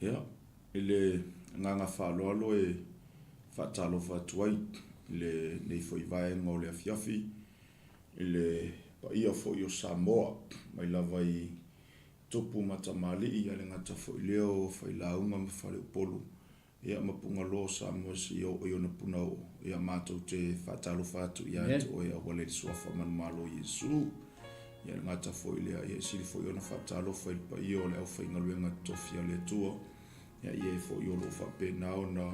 Ia, i le agaga faaaloalo e faatalofa atu ai i lenei foi vaega o le afiafi i le paia foi o Samoa mai lava i tupu ma tamalii, ae le gata foi i lea o failauga ma faleupolu Ia ma pugaloa o Samoa seia oo i ona punaoo, ia matou te faatalofa atu ia te oe auala i le Suafa manumalo o Iesu. Ia le gata foi lea, ia e sili foi ona faatalofa i le paia o le aufaigaluega totofi a le Atua, ia i e foi o lo o faapena ona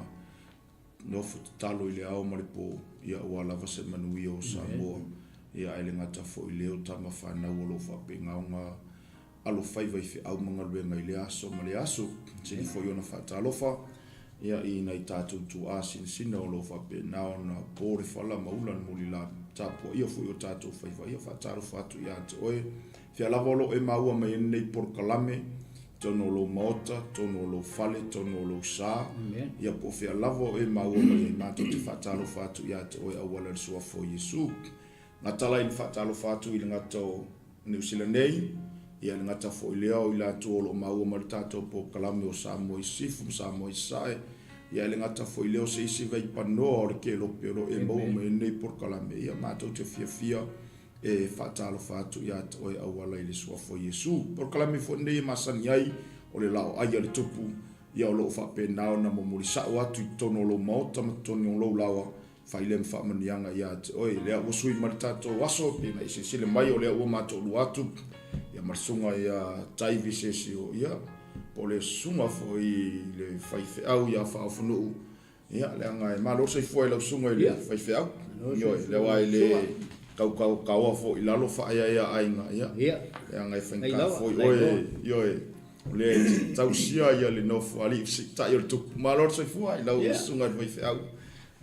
nofo tatalo i le ao ma le po, ia aua lava se manuia o Samoa. Ia ae le gata foi i lea o tama fanau o lo o faapena ona alofaiva i feau ma galuega i lea aso ma lea aso. Sili foi ona faatalofa ia i nai tatou tuaa sinasina o lo o faapena ona po le fala ma ula le mulila tapuaia foi o tatou faiva. Ia faatalofa atu ia te oe. Fea lava o lo o e maua mai ai lenei polokalame, totonu o lou maota, totonu o lou fale, totonu o lou sa, ia po o fea lava o e maua mai ai, matou te faatalofa atu ia te oe auala i le Suafa o Iesu. Gata la i le faatalofa atu i le gata o Niu Sila nei, ia le gata foi lea o i latou o lo o maua mai le tatou polokalame o Samoa i Sisifo ma Samoa i Sasae, ia le gata foi lea o se isi vaipanoa o le kelope o lo o e maua mai ai lenei polokalame, ia matou te fiafia e faatalofa atu ia te oe auala i le Suafa o Iesu. Polokalame foi lenei e masani ai o le laoai a le Tupu, ia o lo o faapena ona momoli sao atu i totonu o lou maota ma totonu o lou laoa, Fai lea ma faamanuiaga ia te oe. Lea ua sui mai le tatou aso, pei ona e silasila mai o lea ua matou atu ia ma le susuga ia Taivi se isi o ia, po o le susuga foi i le faifeau ia Faaofonuu, ia leaga e malo le soifua i lau susuga i le faifeau. Ioe, lea aua e le tautaukaoa foi i lalo faaeaea aiga, ia, leaga e faigata foi oe, ioe, o lea e te tausia ia le nofoalii fesiitai o le tupu. Malo le soifua i lau susuga i le faifeau.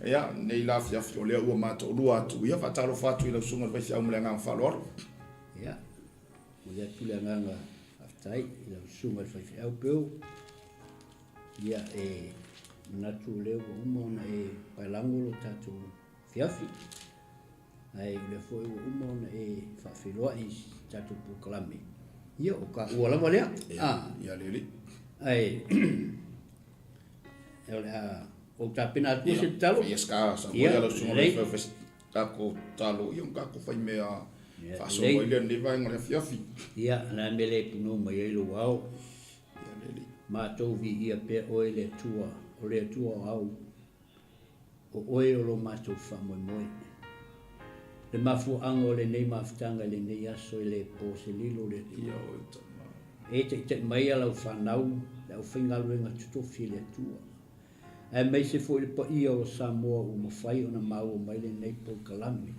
Ia, lenei la afiafi o lea ua matoolua atu. Ia, faatalofa atu i lau susuga i le faifeau ma le agaga faaaloalo. Ia, momoli atu le agaga faafetai i lau susuga i le faifeau Bill. Ia, e manatu o lea ua uma ona e paelago lo tatou afiafi. Ae o lea foi ua uma ona e faafeiloai i si tatou polokalame. Ia, o ka ua lava lea. Ia, ah. Ia le alii. Ae, o le a ou tapena atu se tatalo. Ia, ska, sa mo ia lau susuga le faifeau tatou tatalo, ia ma tatou fai mea faasolo ai lea lenei vaega o le afiafi. Ia, o le a le mea le punou mai ai lou ao. Ia le alii. Matou viia pea oe le Atua, o le Atua o ao. O oe o lo matou faamoemoe. Le mafuaaga o lenei mafutaga i lenei aso e le po se lilo le Atua. E taitai mai a lau fanau le aufaigaluega totofi e le Atua. Aemaise foi le paia o Samoa ua mafai ona maua mai lenei polokalame.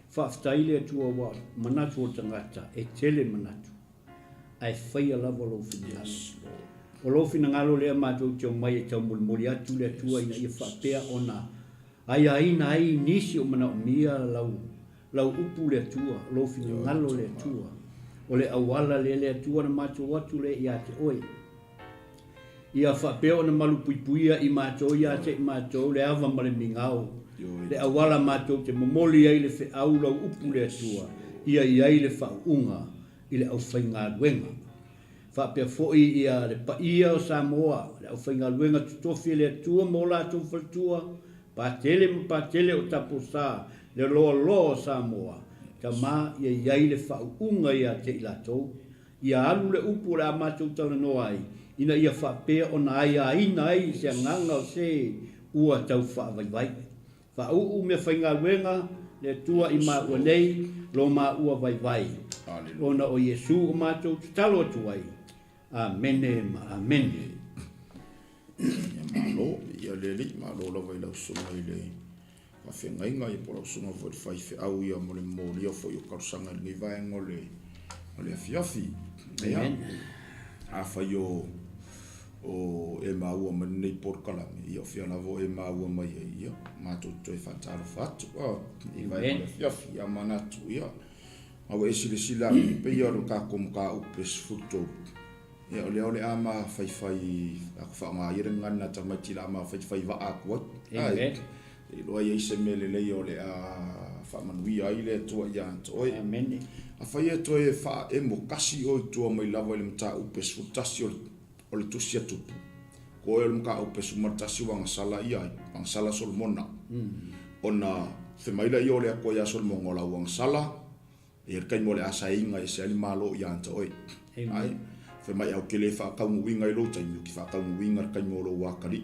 Faafetai le Atua ua manatu o le tagata e tele manatu. Ae faia lava lou finagalo. O lou finagalo lea matou te omai e taumolimoli atu le Atua ina ia faapea ona aiaina ai nisi o manaomia lau lau upu le Atua, lou finagalo le Atua. O le auala lea le Atua na matou atu lea ia te oe. Ia faapea ona malupuipuia i matou ia te i matou le ava ma le migao, le auala matou te momoli ai le feau lau upu le Atua, ia i ai le faauuga i le aufaigaluega. Faapea foi ia le paia o Samoa, le aufaigaluega totofi e le Atua ma o latou faletua, patele ma patele o taposa le loaloa o Samoa, Tama ia i ai le faauuga ia te i latou, ia alu le upu o le a matou talanoa ai, ina ia faapea ona aiaina ai se agaga o se ua tau faavaivai. Faauu meafaigaluega le Atua i maua nei lo maua vaivai, ona o Iesu o matou tatalo atu ai. Amene ma Amene. Ia malo, ia le Alii, malo lava i lau susuga i le faafeagaiga, ia po o lau susuga foi i le faifeau ia mo le momolia foi o talosaga i lenei vaega o le, o le afiafi. Ia, afai o o e maua mai lenei polokalame, ia o fea lava o e maua mai ai, ia, matou te toe faatalofa atu, a, i vaega o le afiafi, ia manatu, ia, a ua e silasila atu, e pei lava o le tatou mataupu e 13, ia o lea o le a mafaifai, a faaaoga ia le gagana a tamaiti o le a mafaifai vaa atu ai. Amen. Iloa i ai se mea lelei o le a faamanuia ai le Atua ia te oe. Amene. Afai e toe faaemo kasi oe i tua mai lava i le mataupu e 11 o le. o le Tusi a Tupu, ko oe o le mataupu 11 ua agasala ia ai, agasala Solomona. Ona fai mai laia o le Atua ia Solomona o lau agasala, e i ai le taimi o le a saeiga ese ai le Malo ia te oe. Ae, fai mai au ke le faataunuuina i lou taimi, ou te faataunuuina i le taimi o lou atalii.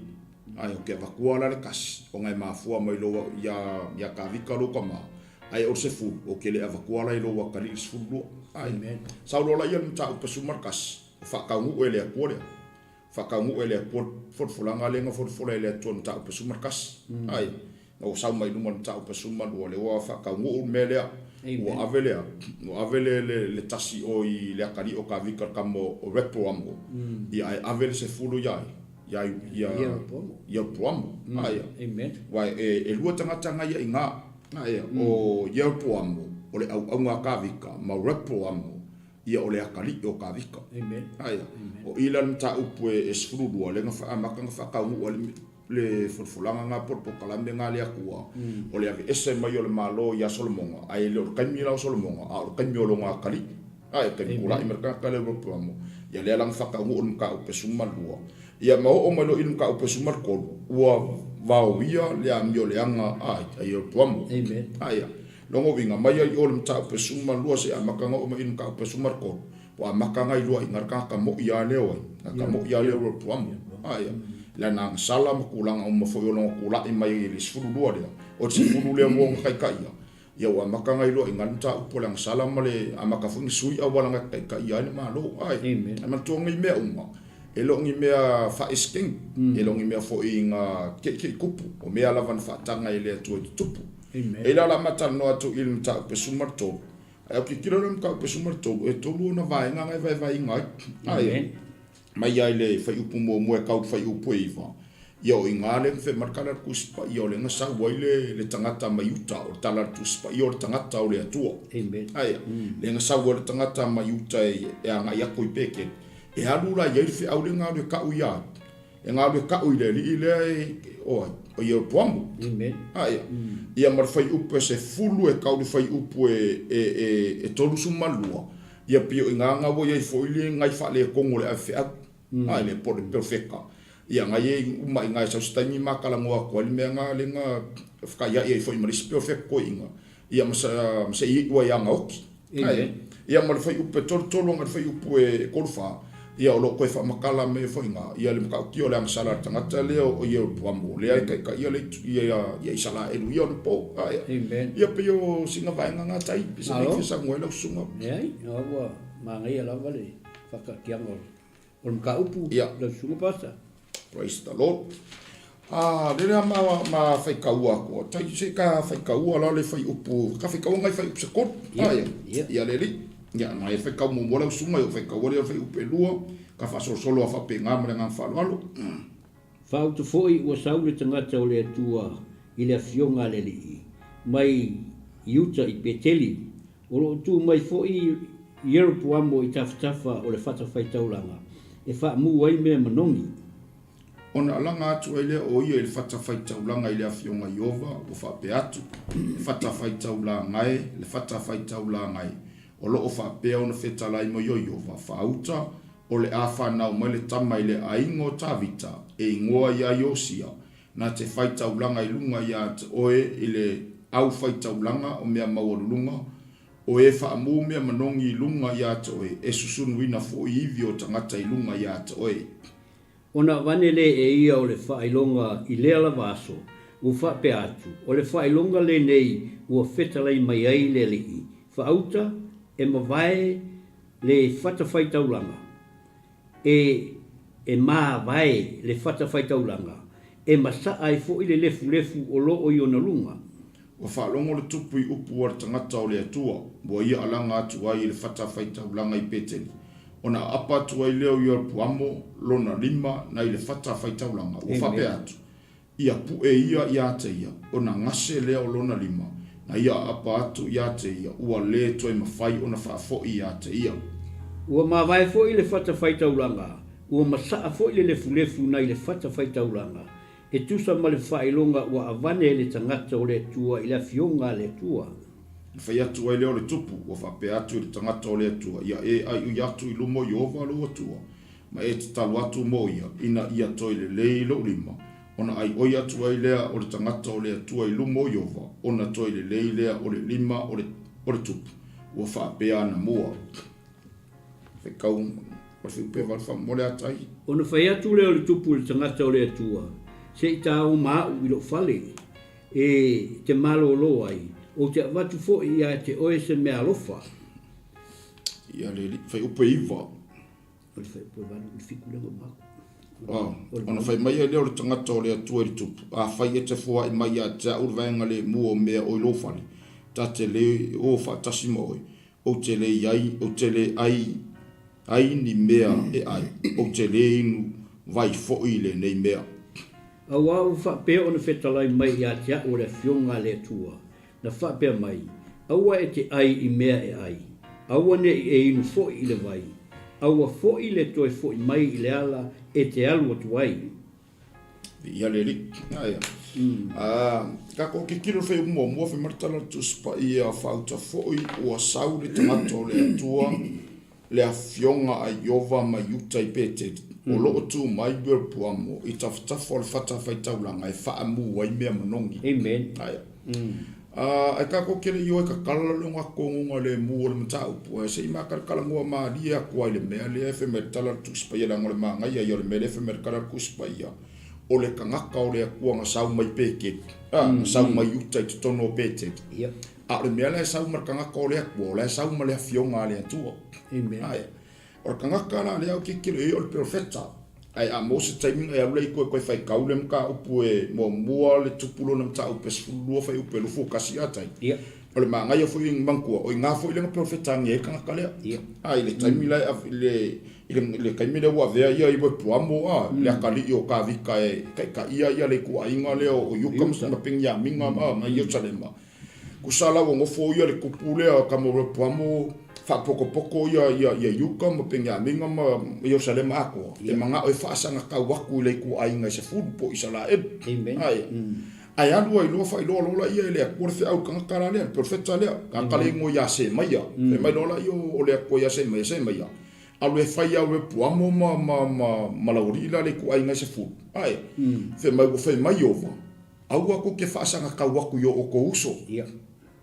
Ae ou te avatua la le tasi, ona e mafua mai lou, ia, ia Tavita lou tama, ae o le sefulu, ou te le avatua la i lou atalii le 12. Ae, sau loa la ia le mataupu 11, o faataunuu e le Atua lea. Faataunuu e le Atua le folafolaga lea na folafola e le Atua i le mataupu 11. Ae, na ua sau mai luma i le mataupu 12, lea ua faataunuu le mea lea. Ua ave le a? Ua ave le, le, le tasi o i le atalii o Tavita le tama o Repoamo. Ia, ae ave le sefulu ia ai? Ia, ia, Ieropoamo. Ae, aua e, e lua tagata na ia i ina. Ae, o Ieropoamo, o le auauna a Tavita, ma Repoamo, ia o le atalii o Tavita. Ae, o i la le mataupu e 12, lea na amata ona faataunuu ai le, le folafolaga na po o le polokalame na a le Atua, o le aveese mai o le Malo ia Solomona, ae le o le taimi la o Solomona, a o le taimi o lona atalii. Ae, taimi tulai mai le tagata lea o Rehoboamo, ia lea la na faataunuu le mataupu 12. Ia ma oo mai loa i le mataupu 13, ua vaoia le amio leaga a Ieropoamo. Ae, lona uiga, mai ai i o le mataupu 12 seia amata ona oo mai i le mataupu 13, ua amata ona iloa i ina le tagata moi lava lea o ai, tagata moi lava lea o Rehoboamo. Ae, le anagasala ma tulaga uma foi o lona tulai mai i le 12 lea, o le 10 lea ua ona taitaia, ia ua amata ona iloa i ina le mataupu o le agasala ma le amata foi ona sui auala na taitaia ai le Malo. Ae, ae manatua nei mea uma, e le o ni mea faaeseteni, e le o ni mea foi na ke'ike'i tupu, o mea lava na faataga e le Atua i tutupu. E i la o le a ma talanoa atu i le mataupu 13, Ae ou tilotilo la i le mataupu 13, e tolu ona vaega na e vaevaeina ai. Ae, mai lava i le fuaiupu muamua e tau i le fuaiupu e iva, ia o i ina lea na fai mai le tala a le Tusi Paia o lea na sau ai le, le tagata mai uta, o le tala a le Tusi Paia o le tagata o le Atua. Ae, lea na sau ai le tagata mai uta e, e agai atu i Peteli, e alu la i ai le feau lea na alu e tau ia ai. E galue ka'u i le alii lea e, o ai, o Ieropoamo. A ia, ia ma le fuaiupu e sefulu e kau i le fuaiupu e, e, e, e 32, ia pei o i ina na ua i ai foi le nai faaletonu o le avefeau, a le po o le perofeta. Ia na i ai uma i ina e sau se taimi ma talanoa atu ai le mea na lea na fetaiai ai foi ma le isi perofeta toeaina, ia ma sa, ma se i iu ai ana oti. Ae, ia ma le fuaiupu e 33 agai le fuaiupu e 34, ia o lo o toe faamatala mai ai foi i ina, ia le matautia o le agasala a le tagata lea o Ieropoamo, lea e taitaia le ia, ia Isaraelu ia ona po. Ae, ia pei o sina vaega na tai, pe se mea e fia saunoa ai lau susuga. Leai, ua manaia lava le faataatiaga o O le mataupu, lau susuga Pastor. Praise the Lord. Ah, lele a ma, ma faitaua atu. Tai se ka faitaua la le faiupu, ka faitaua ngai faiupu se tolu. Ah, ia. Ia le li. Ia, ngai faitau muamua lau susuga, ia faitaua le faiupu e lua, ka faasolosolo a faapena ma le agaga faaaloalo. Faautu foi ua sau le tagata o le Atua i le afioga a le Alii, mai Iuta i Peteli, O lo o tu mai foi Ieropoamo i tafatafa o le fatafaitaulaga e faamu ai mea manogi. Ona alaga atu ai lea o ia i le fatafaitaulaga i le Afioga Ieova, ua faapea atu, Le fatafaitaulaga e, le fatafaitaulaga e, o lo o faapea ona fetalai mai o Ieova, faauta, o le a fanau mai le tama i le aiga o Tavita, e igoa ia Iosia, Na te faitaulaga i luga ia te oe i le au faitaulaga o mea maualuluga, o e faamu mea manogi i luga ia te oe, e susunuina foi ivi o tagata i luga ia te oe. Ona avane lea e ia o le faailoga i lea lava aso, ua faapea atu, O le faailoga lenei ua fetalai mai ai le Alii, faauta, e mavae le fatafaitaulaga, E e mavae le fatafaitaulaga, e masaa ai foi le lefulefu o lo o i ona luga. Ua faalogo le tupu i upu a le tagata o le Atua, ua ia alaga atu ai i le fatafaitaulaga i Peteli, ona aapa atu ai lea o Ieropoamo lona lima nai le fatafaitaulaga, ua faapea atu, Ia puʻe ia iā te ia, ona gase lea o lona lima, na ia aapa atu iā te ia, ua lē toe mafai ona faafoʻi iā te ia. Ua mavae foi le fatafaitaulaga, ua masaa foi le lefulefu nai le fatafaitaulaga, e tusa ma le faailoga ua avane e le tagata o le Atua i le Afioga a le Atua. Na fai atu ai lea o le tupu, ua faapea atu i le tagata o le Atua, Ia e aioi atu i luma o Ieova lou Atua. Ma e tatalo atu mo ia, ina ia toe lelei lou lima, ona ai oi atu ai lea o le tagata o le Atua i luma o Ieova, ona toe lelei lea o le lima o le, o le tupu, ua faapea anamua. Faitau o le fuaiupu e valu faamolemole ata ai. Ona fai atu lea o le tupu i le tagata o le Atua, Se i ta o ma au i lou fale, e te malōlō ai, ou te avatu foi ia te oe se meaalofa. Ia le alii, fuaiupu e iva. O le fuaiupu e valu i le fitu lea na uma atu. Ona fai mai ai lea o le tagata o le Atua i le tupu, Afai e te foai mai ia te au le vaega lemu o mea o i lou fale, ta te le o faatasi ma oe, ou te le i ai, ou te le ai ai ni mea e ai, ou te le inu vai foi i lenei mea. Auā ua faapea ona fetalai mai ia te au o le Afioga a le Atua, Na faapea mai, Aua e te ʻai i mea e ʻai, aua ne i e inu foi i le wai, aua foi le toe foʻi mai i le ala e te alu atu ai. Ia le alii. Aia. Ah, tatou tilotilo fai upu muamua fai mai le tala o le Tusi Paia faauta foi ua sau le tagata o le Atua le afioga a Ieova mai uta i Peteli, o lo o tu mai Ieropoamo i tafatafa o le fatafaitaulaga e faamu ai mea manogi. Amen. Aia. Ae tatou te le i o e tatala le ogatogoga lemu o le mataupu, ae se i makalakalagoa malie atu ai i le mea lea e fai mai le tala a le Tusi Paia, leaga o le manaia ia o le mea lea e fai mai le tala a le Tusi Paia, o le tagata o le Atua na sau mai Peteli, na sau mai uta i totonu o Peteli. A o le mea la e sau ma le tagata o le Atua, o la e sau ma le Afioga a le Atua. Amen. Ae, o le tagata la lea ou te tilotilo i ai o le perofeta. Ae a maua se taimi ona e alu lea i tua e toe faitau le mataupu e muamua le tupu lona mataupu e 12 fuaiupu e 21 a tai. Ia. O le manaia foi i manatua, o i ina foi lea na perofetagia ai le tagata lea. Ia. A i le taimi la e i le taimi lea ua avea ia i Wepuamo a, le atalii o Tavita e taitaia ia le ituaiga lea o Iuta ma Peniamina ma Ierusalema. Tusa la ua nofo ia le tupu lea tama o Rehoboamo faapotopoto ia ia ia Iuta ma Peniamina ma Ierusalema atoa, e manao e faasagatau atu i le ituaiga i sefulu po o Isaraelu. Ae, ae alu ai loa faailoa loa laia e le Atua le feau i le tagata la lea, le perofeta lea, tagata le igoa ia Semaia. Fai mai loa laia o le Atua ia Semaia, Semaia, alu e fai ia Rehoboamo ma ma ma ma laualii la le ituaiga i sefulu. Ae, fai mai ua fai mai Ieova, Aua kou te faasagatau atu i o outou uso. Ia.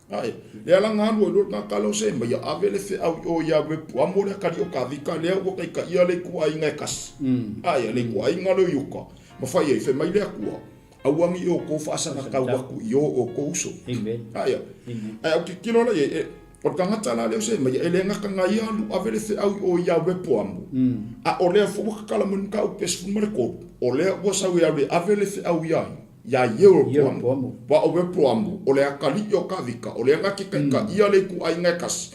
Ae, lea la na alu ai loa le tagata lea o Semaia, ia ave le feau i o ia Rehoboamo le atalii o Tavita lea ua taitaia le ituaiga e tasi. Ae, le ituaiga lea o Iuta, ma fai ai, fai mai le Atua, Aua ne i outou faasagatau atu i o outou uso. Amen. Ae, ae au tilotilo la i ai, e, o le tagata la lea o Semaia, e le gata na ia alu ave le feau i o ia Rehoboamo, a o lea foi ua tatala mai le mataupu pe 13, o lea ua sau e alu e ave le feau ia ai, ia Ieropoamo. Aua o Rehoboamo, o le atalii o Tavita, o lea na te taitaia le ituaiga e tasi,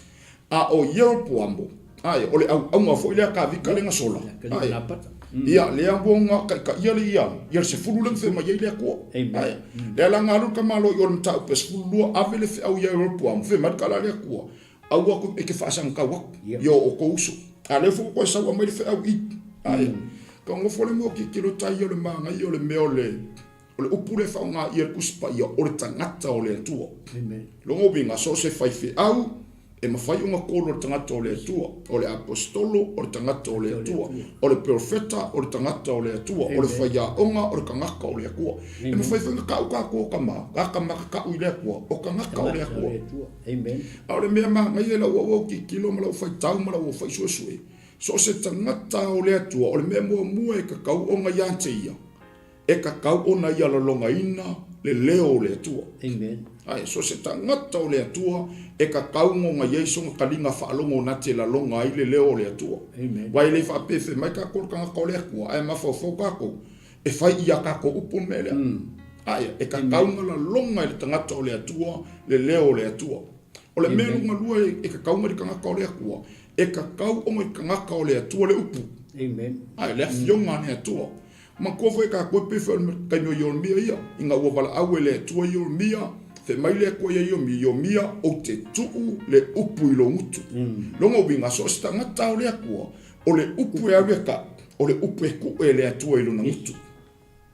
a o Ieropoamo, ae, o le auauna foi lea a Tavita lea na sola, ae, ia, lea ua na taitaia le ia, ia le sefulu lea na fai mai ai le Atua. Ae, lea la na alu le tamaloa i o i le mataupu e 12, ave le feau ia Ieropoamo, fai mai le tala a le Atua, Aua kou e te faasagatau atu i o outou uso. A lea foi ua toe sau aumai le feau i. Ae, ka nofo le mea o tilotilo tai o le manaia o le mea o le o le upu lea e faaaoga ʻia e le Tusi Paia, o le tagata o le Atua. Lona uiga, so o se faifeau e mafai ona kolo e le tagata o le Atua, o le aposetolo, o le tagata o le Atua, o le perofeta, o le tagata o le Atua, o le faiaoga, o le tagata o le Atua. E mafai foi ona tau tatou o tama, a tama ka tau i le Atua, o tagata o le Atua. Amen. A o le mea manaia i lau auau tilotilo ma lau faitau ma lau fai suesue, so o se tagata o le Atua, o le mea muamua e tatau ona ia te ia, e tatau ona ia lalogaina le leo o le Atua. Amen. Ae, so o se tagata o le Atua, e tatau ona i ai sona taliga faalogo na te laloga ai le leo o le Atua. Amen. Aua e le faapea fai mai tatou o le tagata o le Atua, ae mafaufau tatou, e fai i a tatou upu le mea lea. Ae, e tatau ona laloga e le tagata o le Atua le leo o le Atua. O le mea lona lua e tatau ona i le tagata o le Atua, e tatau ona i le tagata o le Atua le upu. Amen. Ae, le Afioga a le Atua. Manatua foi e tatou e pei foi o le taimi o Ieremia ia, ina ua valaau e le Atua Ieremia, fai mai le Atua ia Ieremia, Ieremia, ou te tuu le upu i lou gutu. Lona uiga, so o se tagata o le Atua, o le upu e alu e tau, o le upu e tuu e le Atua i lona gutu.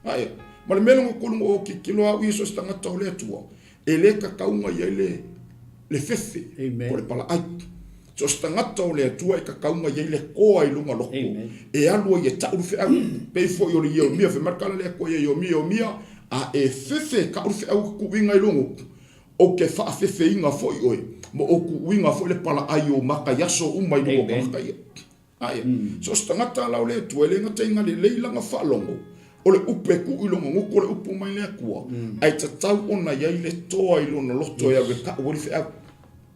Ae, ma le mea lona tolu na ou tilotilo au ia so o se tagata o le Atua, e le tatau ona i ai le fefe po o le palaai. So o se tagata o le Atua e kakauga i ai le koa i luga loko, e alu ai e ta'u le feau, pei foi o le Ieremia, fai mai le tala a le Atua ia Ieremia, A e fefe e ka'u le feau i kuuiga i luga upu, ou te fa'afefeina foi oe, ma ou kuuiga foi le pala'ai o ou maka i aso uma i luga o tagata ia. Ae, so o se tagata la o le Atua, e le gata ina lelei lana faalogo, o le upu e tuu i lona gutu o le upu mai le Atua, ae tatau ona i ai le toa i lona loto e alu e ta'u ai le feau.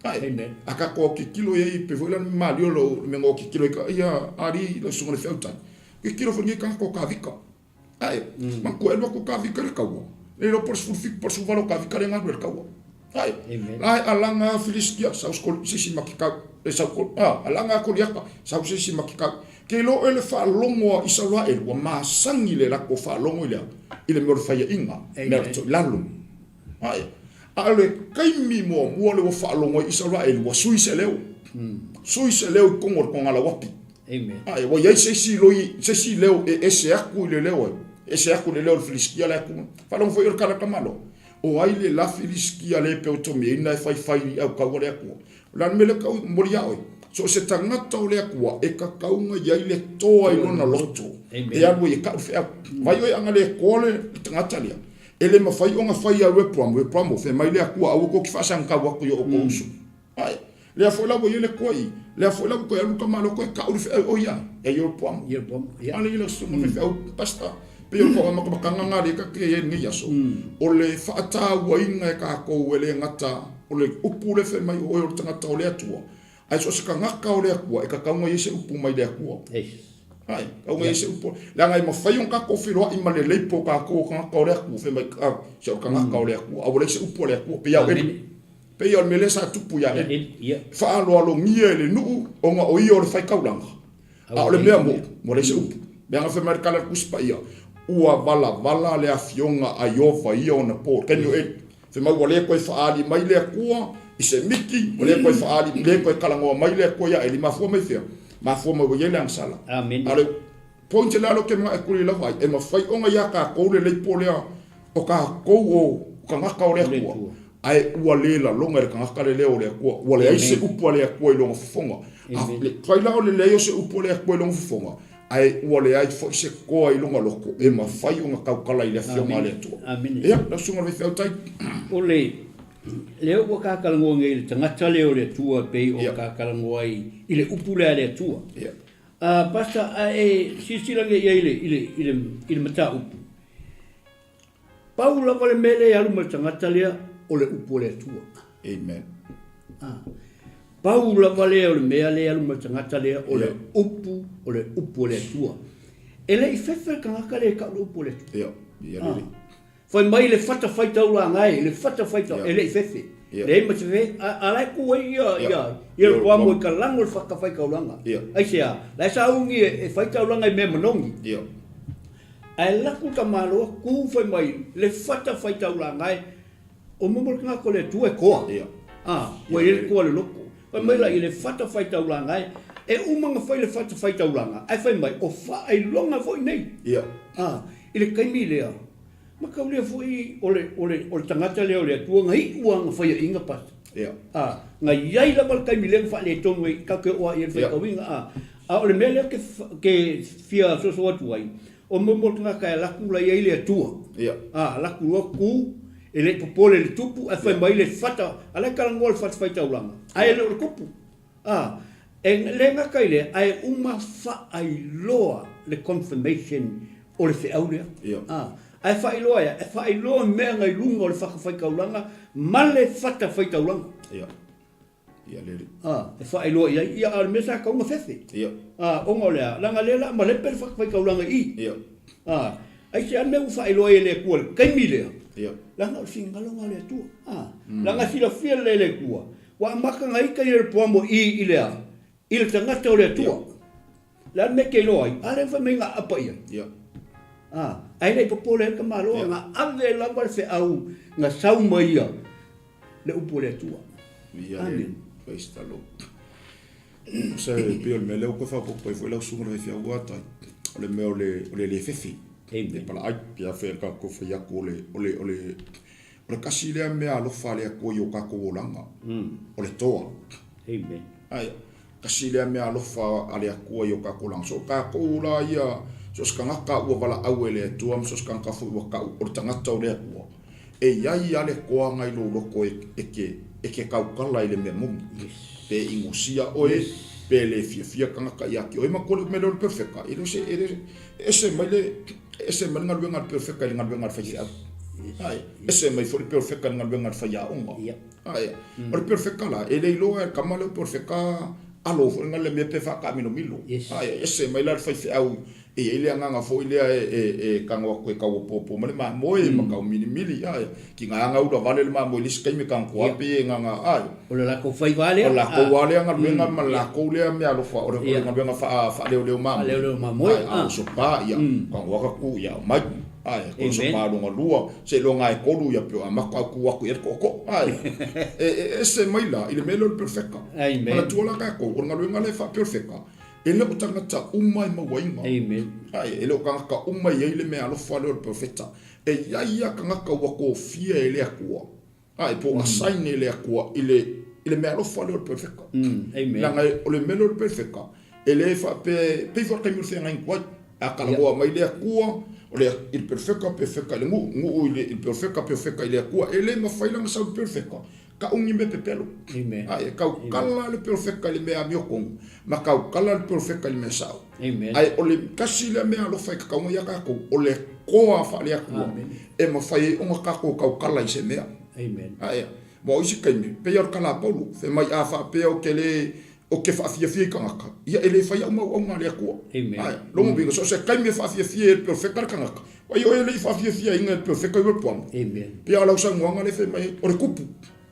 Ae, a tatou autitilo i ai, pei foi la le malie o le mea na autitilo ai ka ia alii lau susuga i le feautai, tilotilo foi lenei tagata o Tavita. Ae, manatua e alu atu o Tavita i le taua, le iloa po o le 17 po o le 18 o Tavita lea e galue i le taua. Ae, la e alaga Filistia, sau se isi matikau, e sau, alaga Koliata, sau se isi matikau. Ke iloa oe le faalogo a Isaraelu ua masani le latou faalogo i le a? I le mea o le faiaina, mea o le toilalo. Ae, a o le taimi muamua lea ua faalogo ai Isaraelu, ua sui se leo. Sui se leo i totonu o le togalauapi. Ae, ua i ai se isi loi, se isi leo e ese atu i le leo e, ese atu i le leo o le Filistia la e tu. Faalogo foi o le tala a le tamaloa, o ai le la Filistia le peotomiaina e faifai i autaua le Atua? O le a le mea lea tau momoli ia oe? So o se tagata o le Atua e tatau ona i ai le toa i lona loto e alu ai e tau le feau. Vai oe ana le toa le tagata lea, E le mafai ona fai au e Plum, e Plum, fai mai le Atua, aua tou te faasagatau atu i o outou uso. Ae, lea foi la ua i ai le Atua i, lea foi la ua toe alu le tamaloa toe tau le feau o ia, e ia o Plum. Ia Plum, ia. Ale ia susuga le feau, pastor, pei o le tauamatamataga na lea ta te i ai i lenei aso, o le faatauaina e tatou e le gata o le upu lea fai mai o oe o le tagata o le Atua, Ae so o se tagata o le Atua, e tatau ona i ai se upu mai le Atua. Ae, tatau ona i ai se upu. Leaga e mafai ona tatou feiloai ma le leipo o tatou o tagata o le Atua, fai mai, ah, se o le tagata o le Atua, a ua leai se upu a le Atua. Pei lava o Eli. Pei lava o le mea lea sa tupu ia Eli. Faaaloalogia e le nuu ona o ia o le faitaulaga. A o le mea moni, ua leai se upu. Leaga fai mai le tala a le Tusi Paia, ua valavala le afioga a Ieova ia ona po, le taimi o Eli. Fai mai ua le toe faaali mai le Atua i se miti, ua le toe faaali, le toe talanoa mai le Atua ia Eli. Mafua mai fea? Mafua mai ua i ai le agasala. Amene. A o le point lea ou te manao e tuli lava ai, e mafai ona ia tatou le leipo lea o tatou o tagata o le Atua, ae ua le lalona e le tagata le leo o le Atua, ua leai se upu a le Atua i lona fofoga. A fai la o le leai o se upu a le Atua i lona fofoga, ae ua leai foi se toa i lona loto e mafai ona tautala i le Afioga a le Atua. Ia, lau Susuga i le Faifeau Tai. O le, lea ua ka talanoa nei i le tagata lea o le Atua e pei o ka talanoa ai i le upu lea a le Atua. A, Pastor, a e silasila nei i ai i le, i le, i le, i le mataupu, pau lava le mea lea e alu ma le tagata lea, o le upu a le Atua. Amen. A, pau lava lea o le mea lea e alu ma le tagata lea, o le upu, o le upu a le Atua. E le i fefe le tagata lea e tau le upu a le Atua. Ia, ia lelei. Fai mai le fata faitaulaga e, le fata faitau, e le i fefe. Leai ma se fefe, a la e tu ai ia, ia, ia le toamo i ka lago le fata faitaulaga. Aisea? La e sauni e faitaulaga i mea manogi. Ae laku le tamaloa tu fai mai le fata faitaulaga e, o momo le tagata o le Atua e toa. A, ua i ai le toa i le loto. Fai mai la i le fata faitaulaga e, e uma ona fai le fata faitaulaga, ae fai mai o faailoga foi nei. A, I le taimi lea, mataulia foi o le, o le, o le tagata lea o le Atua na iu lava na faiaina pasi. Ia. A, na i ai lava le taimi lea na faaletonu ai, tatou te oo lava i ai le faitauina, a. A o le mea lea ou te, te fia soso atu ai, o mea mo le tagata e alu atu la i ai le Atua. Ia. A, alu atu loa tu, e le i popole i le tupu, ae fai mai le fata, a la e talanoa le fatafaitaulaga, ae le o le tupu. A, e le gata i lea, ae uma faailoa le confirmation o le feau lea. Ia. A, ae faailoa ea? E faailoa mea na i luga o le fatafaitaulaga ma le fatafaitaulaga. Ia. Ia lele. A, e faailoa i ai, ia, a o le mea sa tatau ona fefe. Ia. A, ona o le a? Leaga lea o le a malepe le fatafaitaulaga i i. Ia. A, aisea le mea ua faailoa ai e le Atua i le taimi lea? Ia. Leaga o le finagalo lena o le Atua. A, leaga silafia lelei e le Atua, Ua amata ona ita Ieropoamo i i le a? I le tagata o le Atua. Le a le mea e te iloa ai? A lea na fai mai na aapa i ai. A, ae le i popole ai le tamaloa, na ave lava le feau na sau mai ia le upu a le Atua. Amen. Praise the Lord. Se pei o le mea lea ua toe faaopoopo ai foi lau susuga i le faifeau ata, o le mea o le o le le fefe. Amen. Le palaai, pe a fai a tatou fai atu o le o le o le O le tasi lea mea alofa a le Atua i o tatou olaga, o le toa. Amen. Ae, Tasi lea mea alofa a le Atua i o tatou olaga. So o tatou la ia, so o se tagata ua valaau e le Atua ma so o se tagata foi ua tau o le tagata o le Atua, e i ai lava le toaga i lou loto e te, e te tautala i le mea moni. Pe inosia oe, pe le fiafia tagata ia te oe, manatua le mea lea o le perofeta, e le o se, e le, e ese mai le, e ese mai le galuega a le perofeta i le galuega a le faifeau. Ae, ese mai foi le perofeta i le galuega a le faiaoga. Ae, o le perofeta la, e le iloa e le tama lea o perofeta alo foi lena le mea pe faataamilomilo. Ae, ese mai la le faifeau e i ai le agaga foi lea e tago atu e tau apoapo mai le mamoe ma tau milimili. Ae, tiga na ula vale le mamoe i le isi taimi e tago atu lava pei e gaga, ae. O le latou faiva lea. O le latou lava lea galuega ma le latou lea meaalofa, o le galuega faaleoleo mamoe. Faaleoleo mamoe. Ae, a oso pa, ia, tago atu tu, ia, aumai. Ae, ko so pa longa lua, seiloga e tolu ia peo a mako au ku aku i le tootoo. Ae, e, e ese mai la i le mea lea o le perofeta. Amen. Manatua la tatou, o le galuega lea e faaperofeta, e le o tagata uma e mauaina. Amen. Ae, e le o tagata uma e i ai le meaalofa lea o le perofeta. E i ai lava tagata ua tofia e le Atua, ae po o assign e le Atua i le, i le meaalofa lea o le perofeta. Amen. Leaga o le mea lea o le perofeta, E le faapea, e pei foi o le taimi o le feagaiga tuai, a talanoa mai le Atua, o le, i le perofeka, perofeka i le nuu, nuu i le, i le perofeka, perofeka i le Atua. E le mafai la ona sau le perofeka, tau ni mea pepelo. Amen. Ae tautala le perofeka i le mea amiotonu, ma tautala le perofeka i le mea sao. Amen. Ae o le tasi lea mea alofa e tatau ona ia tatou, o le toa faale-Atua e mafai ai ona tatou tautala i se mea. Amen. Ae, aua o isi taimi, pei lava o le tala a Paulo, fai mai a faapea ou te le Ou te faafiafia i tagata, ia e le fai au ma auauna a le Atua. Amen. Lona uiga, so o se taimi e faafiafia ai e le perofeta le tagata, ai oe e le i faafiafiaina e le perofeta Ieropoamo. Amen. Pei lava o lau saunoaga lea e fai mai ai, o le kupu.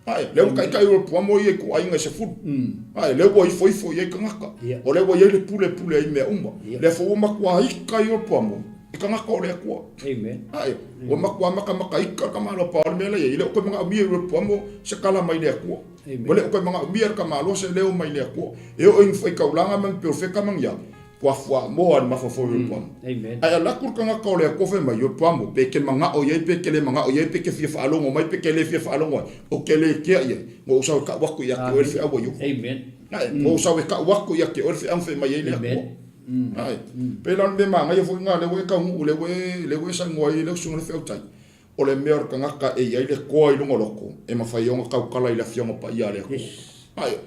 Ae, lea ua taitai Ieropoamo ia i ituaiga e 10. Ae, lea ua ifoifo i ai tagata. Yeah. O lea ua i ai le pule e pule ai i mea uma. Yeah. Lea foi ua matua ika Ieropoamo i tagata o le Atua. Amen. Ae, ua matua makamaka ika le tamaloa pao le mea la e i ai. E le o toe manaomia e Ieropoamo se tala mai le Atua. Ua le o toe manaomia e le tamaloa se leo mai le Atua. E oo i ni faitaulaga ma ni perofeta ma ni a, ua fuamoa i le mafaufau o Ieropoamo. Ae alu atu le tagata o le Atua fai mai, Ieropoamo, pe e te manao i ai pe e te le manao i ai, pe e te fia faalogo mai pe e te le fia faalogo ai, ou te le kea i ai, na ou sau e tau atu ia te oe le feau a Iehofa. Ae, na ou sau e tau atu ia te oe le feau na fai mai ai le Atua. Ae, pei la o le mea manaia foi lena, lea ua e taunuu, lea ua e, lea ua e saunoa ai lau susuga i le feautai, O le mea o le tagata e i ai le toa i luga o loko, e mafai ai ona tautala i le Afioga Paia a le Atua. Ae,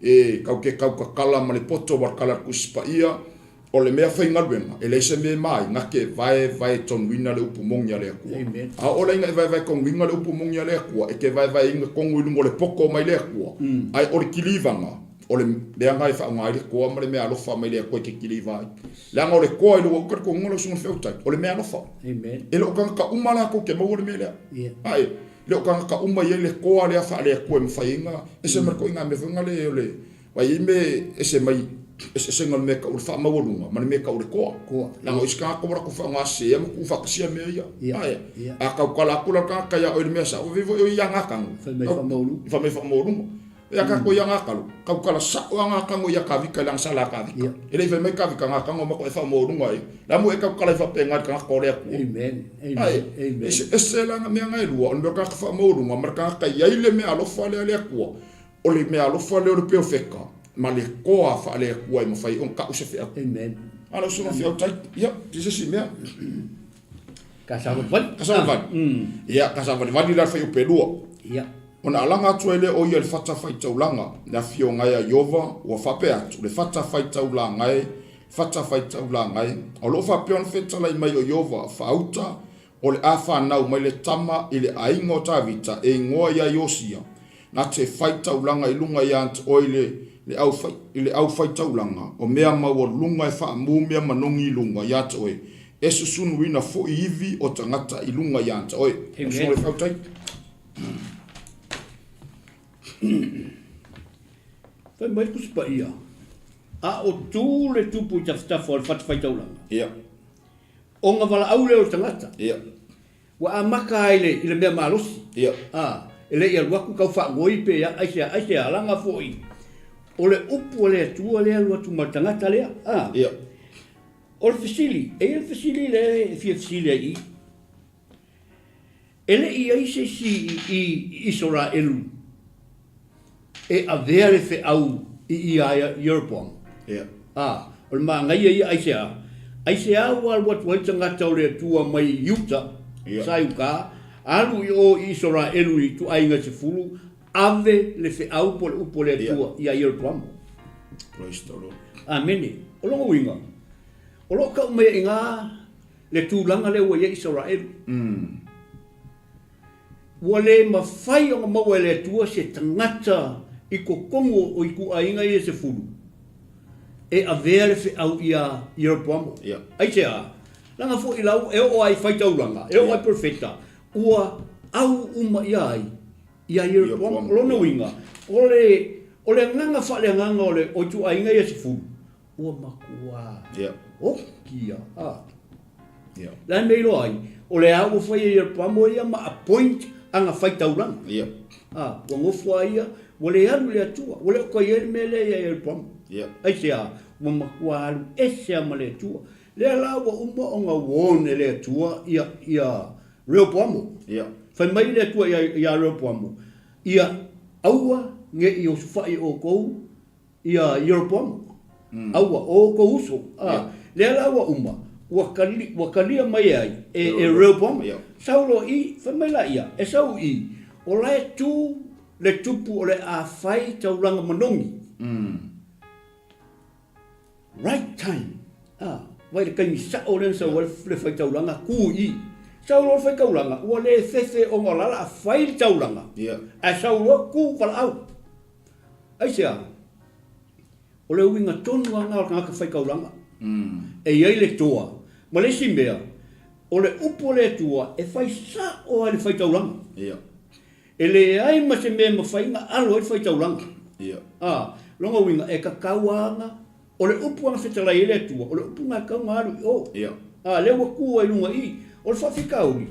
e kau te tautatala ma le poto ua tala le Tusi Paia, o le mea faigaluega, e leai se mea e ma ai, na te vaevaetonuina le upu moni a le Atua. A oo la ina e vaevaetonuina le upu moni a le Atua, e te vaevaeina tonu i luga o le poto mai le Atua, ae o le kilivaga, O le mea lena e faaaoga ai le toa ma le mea alofa mai le Atua e te kiliva ai. Leaga o le toa i lou uka le tonuga lau susuga i le feautai, o le mea alofa. Amen. E le o tagata uma latou te maua le mea lea. Yeah. Ae, le o tagata uma e i ai le toa lea faale-Atua e mafai ai ona ese mai le ituaiga mea foi lea o le vai i ai mea ese mai eseesega o le mea e tau o le faamaualuga ma le mea e tau o le toa. Toa. Leaga o isi tagata ua latou faaaoga sese ma tuufaatasia mea ia. Yeah. Ae, Yeah. a tautala atu la le tagata ia oe i le mea sao, e foi o ia gatago. Fai mai faamaualuga. Fai mai faamaualuga. Ia ka koia ngā kalo, kau kala sao a ngā kango ia ka vika i langa sala ka vika. E le i fai mai ka vika ngā kango mako e wha mō runga e. La mu e kau kala i whape ngā ka ngako le akua. Amen. Ae, Amen. Amen. ese, ese la mea ngā e lua, o le mea ka wha mō runga, ma ka ka iai le mea alofa le ale akua, o le mea alofa le o le peo wheka, ma le koa wha le akua e mawhai on ka use whea. Amen. Ala usu no whiau tai, ia, ti se si mea. Ka savalivali. Ka savalivali. Ia, ka savalivali la whai upe lua. Ia. Ona alaga atu ai lea o ia i le fatafaitaulaga, le afioga ai a Ieova, ua faapea atu, Le fatafaitaulaga e, le fatafaitaulaga e. O lo o faapea ona fetalai mai o Ieova, Faauta, o le a fanau mai le tama i le aiga o Tavita e igoa ia Iosia, na te faitaulaga i luga ia te oe i le i le aufaitaulaga o mea maualuluga e faamumia manogi i luga ia te oe, e susunuina foi ivi o tagata i luga ia te oe. Amen. Fai mai le Tusi Paia, A o tu le tupu i tafatafa o le fatafaitaulaga, ona valaau lea o le tagata, ua amata ai i le mea malosi, a, e le i alu atu tau faanoi pe aisea, aisea, leaga foi o le upu a le Atua lea e alu atu ma le tagata lea, a. O le fesili, e i ai le fesili lea e fia fesili ai i i. E le i i ai se isi i Isaraelu e avea le feau I ia Ieropoamo. Ia. A, o le manaia ia aisea? Aisea ua alu atu ai le tagata o le Atua mai Iuta, Ia. sa i uka, alu i o i Isaraelu i ituaiga e sefulu, ave le feau po o le upu a le Atua Ia. ia Ieropoamo. Praise the Lord. Amene. O lona uiga, o lo o tau mai ai i ina le tulaga lea ua i ai Isaraelu. Ua le mafai ona maua e le Atua se tagata i totonu o ituaiga ia e sefulu e avea le feau ia Ieropoamo. Aisea? Leaga foi lau e oo lava i faitaulaga, e oo lava i perofeta, ua au uma ia ai ia Ieropoamo. O lona uiga, o le, o le agaga faaleagaga o le, o ituaiga ia e sefulu, ua matua oki ia. Le a le mea e iloa ai? O lea ua fai e Ieropoamo ia ma appoint ana faitaulaga. A, ua nofo lava ia, ua le alu i le Atua, ua le o toe i ai le mea lea ia Ieropoamo. Aisea? Ua matua alu ese lava ma le Atua. Lea la ua uma ona warn e le Atua ia, ia Rehoboamo. Fai mai le Atua ia, ia Rehoboamo, Ia aua ne i osofai outou ia Ieropoamo, a ua o outou uso, a, lea la ua uma, ua kali, ua kalia mai e ai, e, e Rehoboamo. Sau loa i, fai mai laia, e sau i, o la e tu le tupu o le a fai taulaga manogi. Right time, a, vai le taimi sao lea na sau ai le faitaulaga, tu i. Sau loa le faitaulaga, ua le fefe ona o la o le a fai le taulaga, ae sau loa tu valaau. Aisea? O le uiga tonu lava lena o le tagata faitaulaga. E i ai le toa. Ma le isi mea, o le upu a le Atua e fai sao lava i le faitaulaga. E leai ma se mea e mafai ona alo ai le faitaulaga. A, lona uiga, e tatau lava ona, o le upu lava na fetalai ai le Atua, o le upu lena e tatau ona alu i o. A, lea ua tu ai i luga i i. O le faafitauli,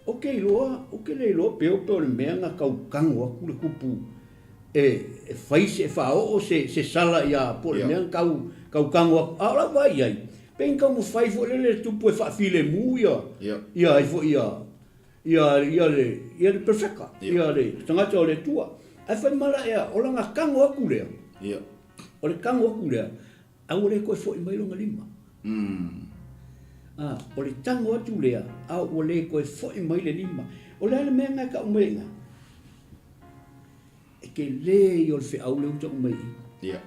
Ou te iloa, ou te le iloa pe o pe o le mea na tau tago atu le tupu e e fai se, e faaoo se se sala ia po o le mea na tau tau tago atu. A o lau vaai i ai, pei na taumafai foi lele le tupu e faafilemu ia ia ai foi ia ia ia le ia le perofeta, ia le tagata o le Atua. Ae fai mai la ea, o lana tago atu lea, o le tago atu lea, A ua le toe foi mai lona lima. A, o le tago atu lea, a ua le toe foi mai le lima. O le a le mea lena e tau mai ai i ina? E tele ia o le feau lea ua tau mai i i. Ia.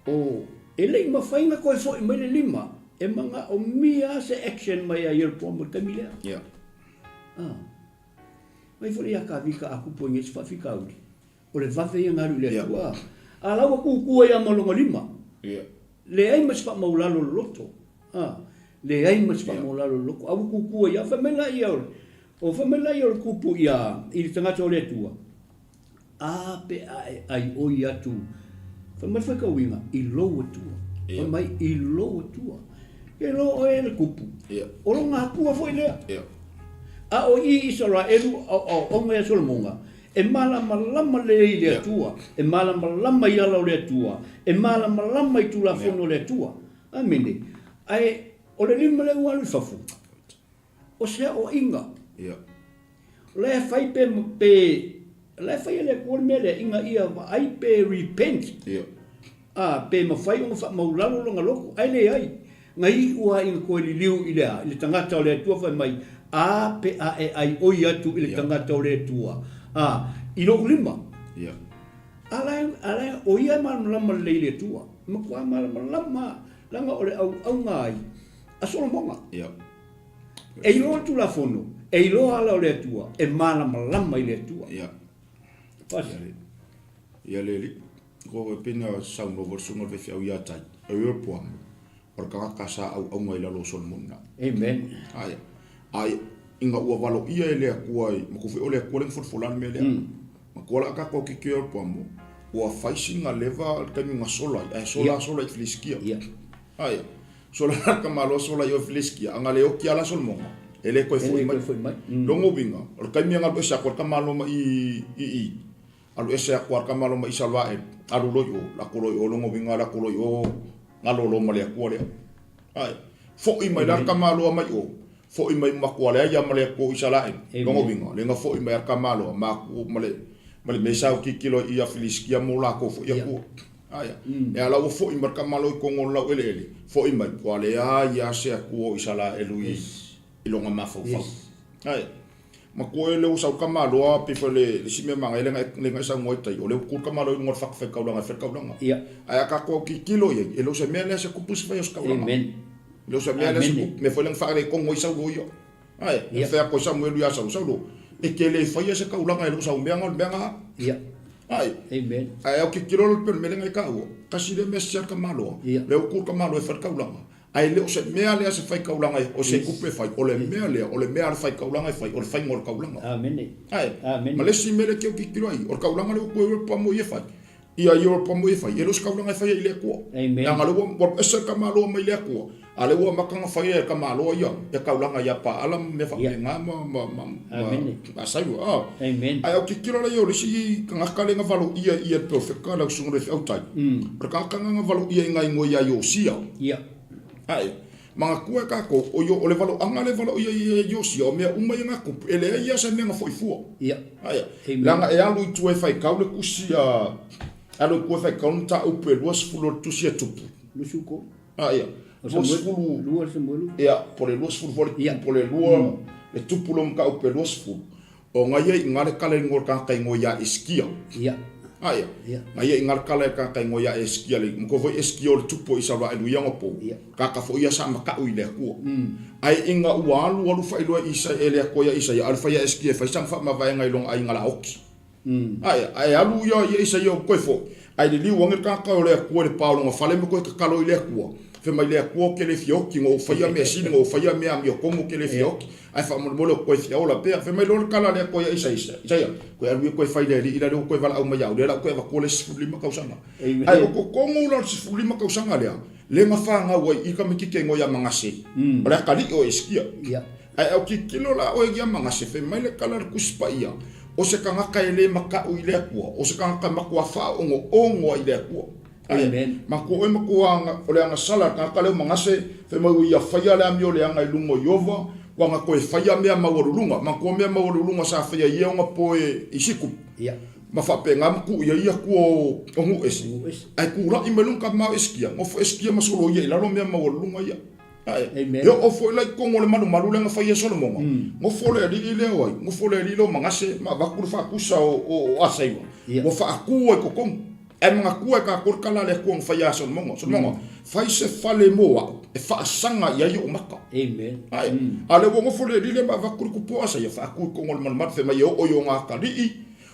O, e le i mafai ona toe foi mai le lima, e manaomia lava se action mai ia Ieropoamo i le taimi lea. Ia. A, mai foi ia Kavika a tupu ai nei se faafitauli. O le vave ia na alu i le Atua. A la ua kukua ia ma lona lima. Leai ma se faamaulalo o le loto. A, leai ma se faamaulalo o le loto. A ua kukua ia, fai mai laia o le, o fai mai laia o le kupu ia i le tagata o le Atua. A pe a e ai oi atu. Fai mai le faitauina i lou Atua. Fai mai i lou Atua. Ke loa oe e le kupu. O lona Atua foi lea. A o i Isaraelu o aoaoga ia Solomoga, E malamalama lelei i le Atua, e malamalama i ala o le Atua, e malamalama i Tulafono o le Atua. Amene. Ae o le lima lea ua alu i fafo, o se aoaiga. O la e fai pe, pe, o la e fai e le Atua le mea lea ina ia vaai pe repent. A, pe mafai ona faamaulalo lona loto, ae leai. Na iu lava ina toe liliu i le a? I le tagata o le Atua fai mai, A pe a e ai oi atu i le tagata o le Atua, a, i lou lima. A la e, a la e, o ia e malamalama lelei i le Atua, e matua malamalama leaga o le auauna ai a Solomona. E iloa le Tulafono, e iloa ala o le Atua, e malamalama i le Atua. Pasi. Ia le alii. Ko e pei na saunoa foi le susuga o le faifeau ia Tai, o Ieropoamo, o le tagata sa auauna i lalo o Solomona. Amen. Aia. Aia, ina ua valoia e le Atua i, matua foi o le Atua lea na folafola le mea lea. Matua la a tatou tilotilo i Ieropoamo, ua fai sina leva le taimi na sola ai, ae sola sola i Filisitia. Aia. Sola la tamaloa sola i o i Filisitia, a na le oti lava la Solomona, e le toe foi mai. Lona uiga, o le taimi e galu ese atu ai le tamaloa ma i i, Alu ese aku a kama loma Isaraelu, alu loa i o, lako loa i o, lona uiga lako loa i o, galo loa ma le Akua lea. Ae, foi mai la le tamaloa mai o, foi mai matua leai ia ma le Akua o Isaraelu. Lona uiga, le na foi mai a le tamaloa, matua ma le, Ma le mea sa tilotilo ai ia Filisitia mo lakou foi Atua. Aia. E ala ua foi mai le tamaloa i totonu o le laueleele, foi mai, ua leai lava se Atua o Isaraelu i lona mafaufau. Aia. Matua e lea ua sau le tamaloa, pei foi o le isi mea manaia lea na e saunoa ai tai, o lea ua tu le tamaloa i luga o le fatafaitaulaga e fai le taulaga. Ae a tatou autitilo i ai, e le o se mea lea se tupu se fai o se taulaga. E le o se mea lea se tupu, mea foi lea na faaletonu ai Saulo ia. Ae, e fai atu ai Samuelu ia Saulo, Saulo, e te le faia se taulaga e le o sau mea na o le mea na. Ae, ae autitilo la pei o le mea lea na e taua, tasi lea mea sese a le tamaloa, lea ua tu le tamaloa e fai le taulaga. Ae le o se mea lea se faitaulaga e, o se tupe e fai, o le mea lea, o le mea a le faitaulaga e fai, o le faiga o le taulaga. Amene. Ae, Amene. ma le isi mea lea e te tilotilo ai, o le taulaga lea ua toe o le e fai, ia ia o le e fai, e le o se taulaga e faia i le Atua. Amen. Leaga lea ua ua ese le tamaloa mai le Atua, a lea ua amata ona fai e le tamaloa ia, ia taulaga ia Paala ma mea faapena ma, ma, ma, ma, Amene. ma Saio. Ah. Amen. Ae au tilotilo la ia o le isi tagata lea na valoia i e le perofeta le susuga i le feautai. O le tagata lena na valoia i nai ingoa ia Iosia. Ia. Ae, manatua e tatou, o o le valoaga lea e valoia ia Iosia, o mea uma ia na tupu, e leai lava se mea na foi fua. Ia. Ae, Amen. leaga e alu i tua e faitau le tusi a, alu i tua e faitau le mataupu e 20 o le tusi a Tupu. 23. Ah, ia. O Samuelu, 20, 2 Samuelu. Ia, po o le 20 foi le, Ia. po o le 2, le Tupu lea o mataupu e 20. O nga ia i nga le kala ingoa le tagata ingoa ia Eskia. Ia. A ia. Ia. Nga ia i nga le kala e tagata ingoa ia Eskia le mo foi Eskia o le tupu o Isaraelu ia po. Ia. Kaka foi ia sa makau i le Atua. Ai inga ua alu alu faailoa i Isa e le Atua ia Isaia alu fai ia Eskia e fai sana faamavaega i lona aiga laoti. A ia, ae alu ia ia Isaia o koe foi. Ai liliu ane le tagata o le Atua i le pa o lona fale ma koe tatalo i le Atua. Fai mai le Atua ou te le fia oti, na ou faia mea sili, na ou faia mea amiotonu ou te le fia oti. Ae faamolemole ou toe fia ola pea. Fai mai loa le tala a le Atua ia Isaia, Isaia, toe alu ia toe fai i le alii la lea ua toe valaau mai ia au, lea la ua toe avatua le isi 15 tausaga. Ae o totonu la o le 15 tausaga lea, lea na fanau ai i tamaititi e igoa ia Manase, o le atalii o Esikia. Ae autilotilo la oe ia Manase, fai mai le tala a le Tusi Paia, o se tagata e le matau i le Atua, o se tagata e matua faaogoogo ai i le Atua. Amen. Matua oe matua o le agasala le tagata lea o Manase, fai mai ua ia faia le amio leaga i luga o Ieova, ua na toe faia mea maualuluga. Matua mea maualuluga sa faia i ia ona poe i Sikupu. Ia. Ma faapena ma tuu i ai Atua o nuu ese. Nuu ese. Ae tulai mai loa tama o Esikia, nofo Esikia ma soloia i lalo mea maualuluga ia. Ae, Amen. e oo foi la i totonu o le malumalu lea na fai e Solomoga, nofo le alii lea o ai, nofo le alii lea o Manase ma avatu le faatusa o Asaiva, Ia. ua faatu ai i totonu. Ae manatua e tatou le tala a le Atua na fai ia Solomoga, Solomoga, fai se fale mo au e faasaga i ai ou maka. Amen. Ae, a o lea ua nofo le alii lea ma avatu le tupu o Asaia, faatu i totonu o le malumalu, fai mai e oo i ona atalii,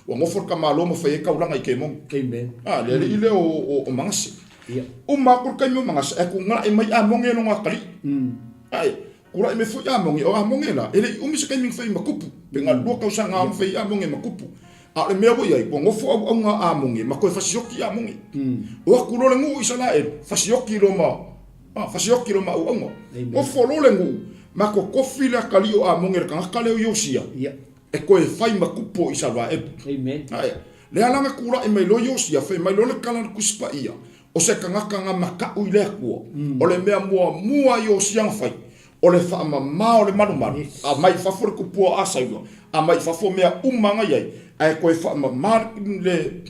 ua nofo le tamaloa ma fai ai taulaga i Kemoni. Amen. A, le alii lea o Manase. Ia. Uma atu le taimi o Manase, ae tuugalai mai Amone e lona atalii. Ae, tulai mai foi Amone, o Amone la, e le i umi se taimi na fai ma tupu, pe na o le 2 tausaga lava na fai ai Amone ma tupu. A o le mea ua i ai, ua nofo auauna a Amone ma toe fasioki Amone. O atu loa le nuu o Isaraelu, fasioki loa ma, a, fasioki loa ma auauna. Nofo loa le nuu, ma totofi le atalii o Amone i le tagata lea o Iosia, e toe fai ma tupu o Isaraelu. Ae, lea la na tulai mai loa Iosia, fai mai loa le tala a le Tusi Paia, o se tagata na mataʻu i le Atua, o le mea muamua a Iosia na fai, O le faamama o le malumalu, aumai i fafo le tupua a Saula, aumai i fafo mea uma na i ai, ae toe faamama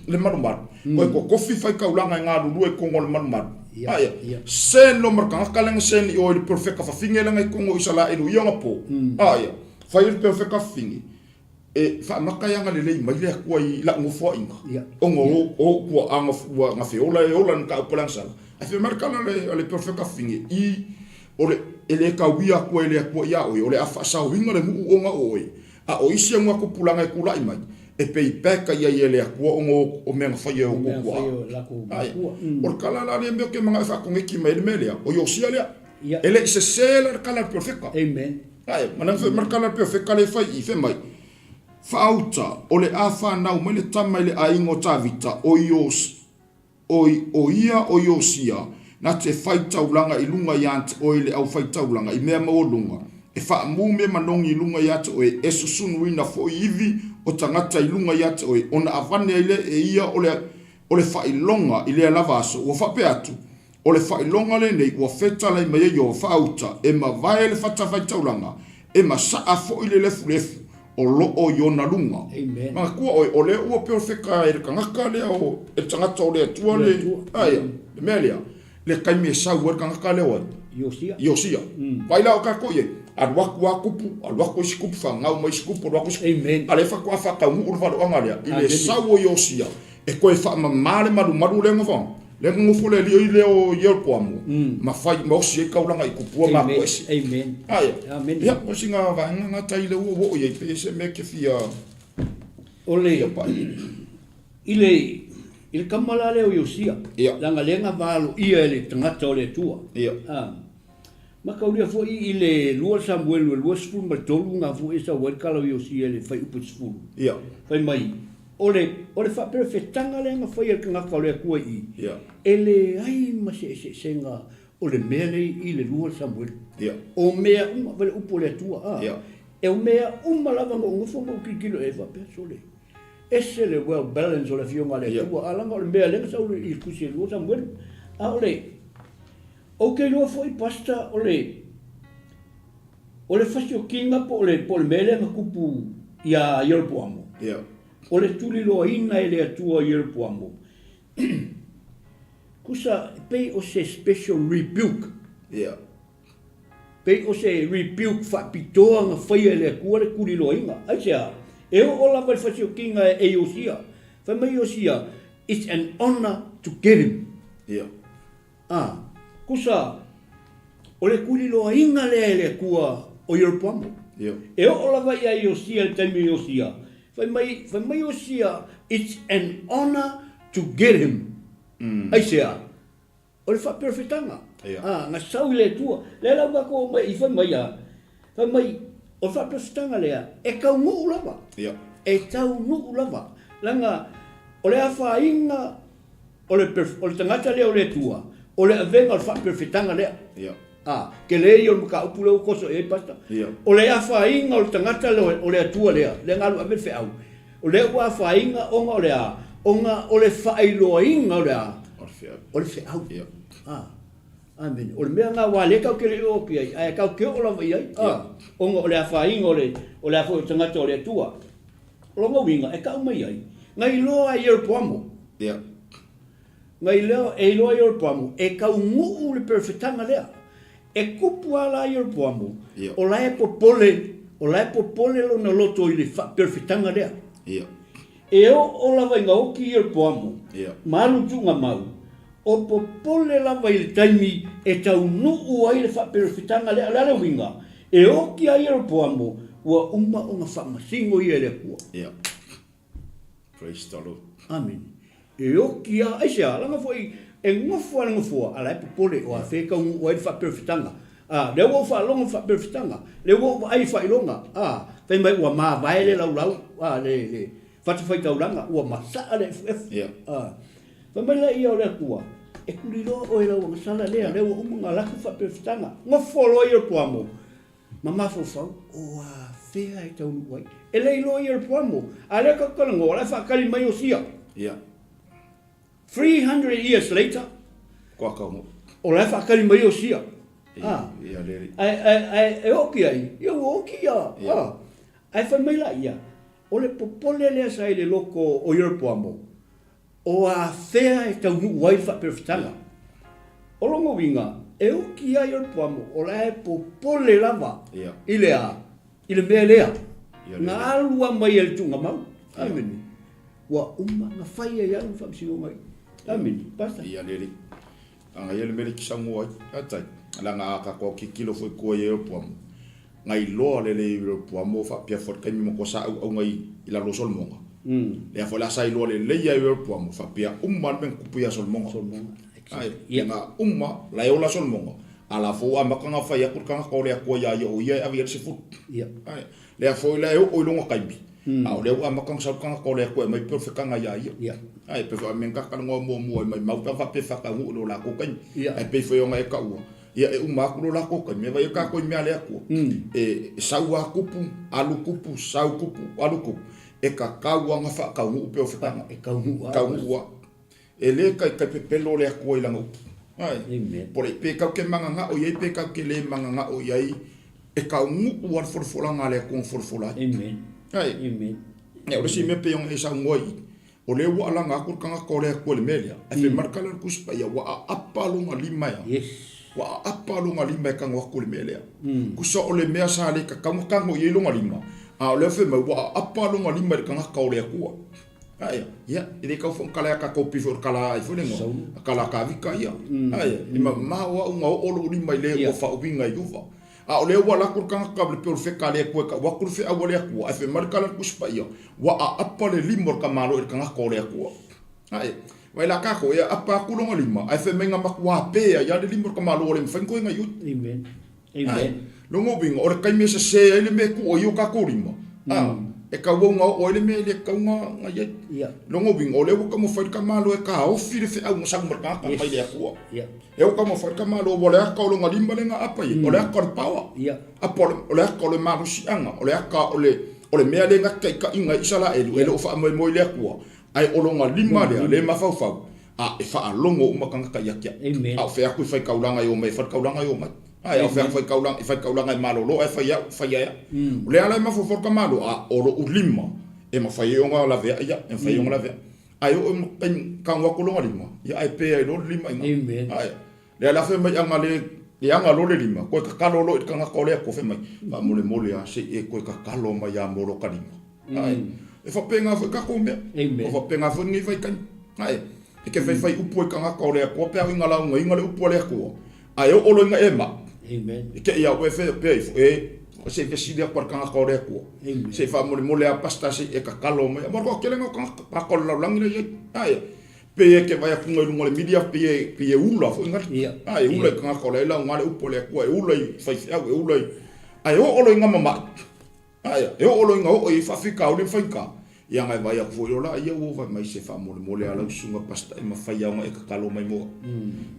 le malumalu, toe totofi faitaulaga e galulue i totonu o le malumalu. Aia, send loa ma le tagata lea na send i o i le perofeta fafine lea na i totonu o Isaraelu i ona po. Aia, fai e le perofeta fafine, e faamata e agalelei mai le Atua i la'u nofoa'iga, ona o o'u pua'a ua gafeola e ola i le mataupu a le agasala. Ae fai mai le tala a le perofeta fafine, i, o le, e le tauia atu ai le Atua iā oe, o le a fa'asaoina le nu'u ona o oe, a o isi auga tupulaga e tula'i mai, e pay back i ai e le Atua ona o mea na faia e outou pua'a. Ae, o le tala la lea mea ou te mana'o e fa'akoneti mai ai le mea lea, o Iosia lea. E le i sesē la le tala a le perofeta. Ae, ma le ma le tala a le perofeta lea e fai i, fai mai, Faauta, o le a fanau mai le tama i le aiga o Tavita, o Ios, o, o ia o Iosia, na te fai taulaga i luga iā te oe i le aufaitaulaga i mea maualuga, e faamu mea manogi i luga iā te oe, e susunuina foi ivi o tagata i luga iā te oe, ona avane ai lea e ia o le, o le faailoga i lea lava aso. Ua faapea atu, O le faailoga lenei ua fetalai mai ai Ieova faauta, e mavae le fatafaitaulaga, e masaa foi le lefulefu. o loo i ona luga. Amen. Manatua oe, o lea ua perofeta e le tagata lea o, e le tagata o le Atua le, aia, le mea lea, le taimi e sau ai le tagata lea o ai? Iosia. Iosia. Vaai la o tatou i ai, alu atu lava tupu, alu atu isi tupu, fanau mai isi tupu, alu atu isi tupu. Amen. A o lea faatoa faataunuu le valoaga lea, i le Amene. sau o Iosia, e toe faamama le malumalu lea na fa, lea na nofo le alii lea o Ieropoamo, ma fai, ma osi ai taulaga i tupua ma Amen. atua ese. Amen. Aia. Amene. Ia, o sina vaega na tai lea ua oo i ai, pe i ai se mea e te fia, O le, fia pai. I le, i le tama la lea o Iosia, Ia. leaga lea na valoia e le tagata o le Atua. Ia. A, mataulia foi i le 2 Samuelu e 23 na foi e sau ai le tala o Iosia i le fuaiupu 10. Ia. Fai mai, o le, o le faaperefetaga lea na faia e le tagata o le Atua i i, Ia. e leai ma se eseesega o le mea lea i le 2 Samuelu. Ia. O mea uma, vaai le upu o le Atua, a, Ia. e o mea uma lava na ou nofo ma ou tilotilo i ai faapea, sole. Ese le well balance o le Afioga a le Atua, a leaga o le mea lea na sau i le Tusi e 2 Samuelu. A o le, ou te iloa foi Pastor o le, o le fasiokiga po o le, po o le mea lea na tupu ia Ieropoamo. O le tuliloaina e le Atua o Ieropoamo, tusa e pei o se special rebuke. Pei o se rebuke faapitoa na faia e le Atua le tuliloaina. Aisea? E oo lava i le fasiokiga e Iosia. Fai mai Iosia, It's an honour to get him. A, tusa, o le tuliloaina lea e le Atua o Ieropoamo. E oo lava ia Iosia i le taimi o Iosia, fai mai, fai mai Iosia, It's an honour to get him. Aisea? O le faaperofetaga, a, na sau i le Atua. Lea la ua tatou omai i fai mai a, fai mai, o le faaperofetaga lea, e taunuu lava. E taunuu lava. Leaga o le afaina o le, o le tagata lea o le Atua, o le avega o le faaperofetaga lea. A, tele ia o le mataupu lea ua toso i ai Pastor. O le afaina o le tagata lea o le Atua lea, lea na alu ave le feau, o lea ua afaina ona o le a? Ona o le faailoaina o le a? O le feau. A, amene. O le mea lena aua lea tatou te le i oo atu i ai, ae tatou te oo lava i ai, a, ona o le afaina o le, o le a foi o le tagata o le Atua. O lona uiga, e tau mai ai, na iloa e Ieropoamo. Na iloa e Ieropoamo e taunuu le perofetaga lea. E tupu lava la Ieropoamo, o la e popole, o la e popole lona loto i le faaperofetaga lea. E oo lava ina oti Ieropoamo ma alu tuugamau, o popole lava i le taimi e taunuu ai le faaperofetaga lea. O le a le uiga? E oti lava Ieropoamo, ua uma ona faamasino ia e le Atua. Praise the Lord. Amene. E oki a, aisea, leaga foi e nofo a le nofoa, a la e popole, o afea e taunuu ai le faaperofetaga. A, lea ua ou faalogo i le faaperofetaga, lea ua ou vaai i faailoga, a, fai mai ua mavae le laulau, a, le, le fatafaitaulaga, ua masaa le efuefu. A, fai mai laia o le Atua, e tuliloa oe i lau agasala lea, lea ua uma ona alu atu le faaperofetaga. Nofo loa Ieropoamo, ma mafaufau, o afea e taunuu ai. E le iloa Ieropoamo, a lea tatou talanoa, o la e faatali mai Iosia. 300 years later, Kua taunuu. O la e faatali mai Iosia. Ia, ia le. Ae, ae, ae, e oki ai, ia ua oki ia. A. Ae fai mai la ia, o le popole lea sa i le loko o Ieropoamo, O afea e taunuu ai le faaperofetaga? O lona uiga, e oki ai o le poamo, o la e popole lava i le a? I le mea lea. Na alu lava mai e le tuugamau. Amene. Ua uma na fai ai lava le faamasinoga i. Amene. Pastor. Ia le alii. Ana ia le mea lea e te saunoa ai. Faafetai. Leaga a tatou tilotilo foi i tua i Ieropoamo, na iloa lelei e Ieropoamo faapea foi le taimi matua sa auauna i lalo o Solomoga. Lea foi la sa iloa lelei ai e Ieropoamo faapea uma lava le mea na tupu ia Solomoga. Ae, na uma, la e ola Solomoga, a la foi ua amata ona fai atu le tagata o le Atua ia ia o ia e ave i ai le sefulu. Ae, lea foi la e oo i lona taimi, a o lea ua amata ona sau le tagata o le Atua e aumai perofetaga ia ia. Ae, pei foi o mea na talanoa muamua ai maimau pe a faapea e faataunuu i lo latou taimi. Ae pei foi ona e taua, ia e uma atu lo latou taimi, e vaai o tatou i mea a le Atua, e sau lava tupu, alu tupu, sau tupu, alu tupu, e tatau lava ona faataunuu perofetaga. E taunuu lava. Taunuu lava. E le taitai pepelo le Atua i lana upu. Ae, po le, pe tatou te mananao i ai pe tatou te le mananao i ai, e taunuu lava le folafolaga a le Atua na folafola ai. Amen. Ai. Amen. Ia, o le isi mea pei ona e saunoa i i, o lea ua alaga atu le tagata o le Atua i le mea lea, ae fai mai le tala a le Tusi Paia, ua aapa lona lima e a? Yes. Ua aapa lona lima e tago atu i le mea lea. Tusa o le mea sa le tatau ona tago i ai lona lima, a o lea fai mai, ua aapa lona lima i le tagata o le Atua. Ae, ia, e le tau foi ona tala ia tatou pei foi o le tala ai foi le igoa, a tala a Tavita ia. Ae, e mamao au na oo lou lima i le ua faauiga i uva. A o lea ua alu atu le tagata e pei o le feka a le Atua e tau atu le feau a le Atua, ae fai mai le tala a le Tusi Paia, ua aapa le lima o le tamaloa i le tagata o le Atua. Ae, vaai la tatou, e aapa atu lona lima, ae fai mai na matua pe ai lava le lima o le tamaloa ua le mafai ona toe gaioi. Amen. Amen. Lona uiga, o le taimi e sese ai le mea e tuu ai i o tatou lima, a, e tauau na oo ai le mea e le tatau ona i ai. Lona uiga, o lea ua taumafai le tamaloa e taofi le feau na sau ma le tagata mai le Atua. E oo taumafai le tamaloa, ua o le ata o lona lima lea na aapa i ai, o le ata o le power, apa o le ata o le malosiaga, o le ata o le, o le mea lea na taitaiga ai Isaraelu, e le o faamoemoe i le Atua, ae o lona lima lea, lea e mafaufau, a e faalogo uma tagata ia te au. A o fea atu i faitaulaga e omai e fai le taulaga e omai. Ae a o fea atu i faitaulaga e malolo ae fai au, fai e au. O lea la e mafaufau le tamaloa, a o lou lima e mafai ai ona laveai au, e mafai ai ona laveai. Ae oo i taimi tago atu lona lima, ia ae pe ai loa le lima i ina. Ae lea la fai mai ana le leaga loa le lima, toe tatalo loa i le tagata o le Atua fai mai, faamolemole lava se i e toe tatalo mai lava mo lota lima. Ae, e faapena foi tatou mea. O faapena foi lenei vaitaimi. Ae, e te faifai upu ai i tagata o le Atua pe a ina laugaina le upu a le Atua, ae oo loa ina e mai, e te i a oe pea ifo, e, se i fesili atu a le tagata o le Atua, se i faamolemole lava pastor se i e tatalo mai. Aua o le toatelega o tagata, tagata o le lalolagi lea e i ai. Ae, pei e te vaai atu i luga o le media, pei e ula foi nale. Ae, e ula i tagata o la e lauga le upu a le Atua, e ula i faifeau, e ula i... Ae oo loa ina mamai, Ae, e oo loa ina oo i ai faafitauli ma faigata, ia na e vaai atu foi loa la, ia ua vaai mai se faamolemole a lau susuga Pastor e mafai lava ona e tatalo mai mo au.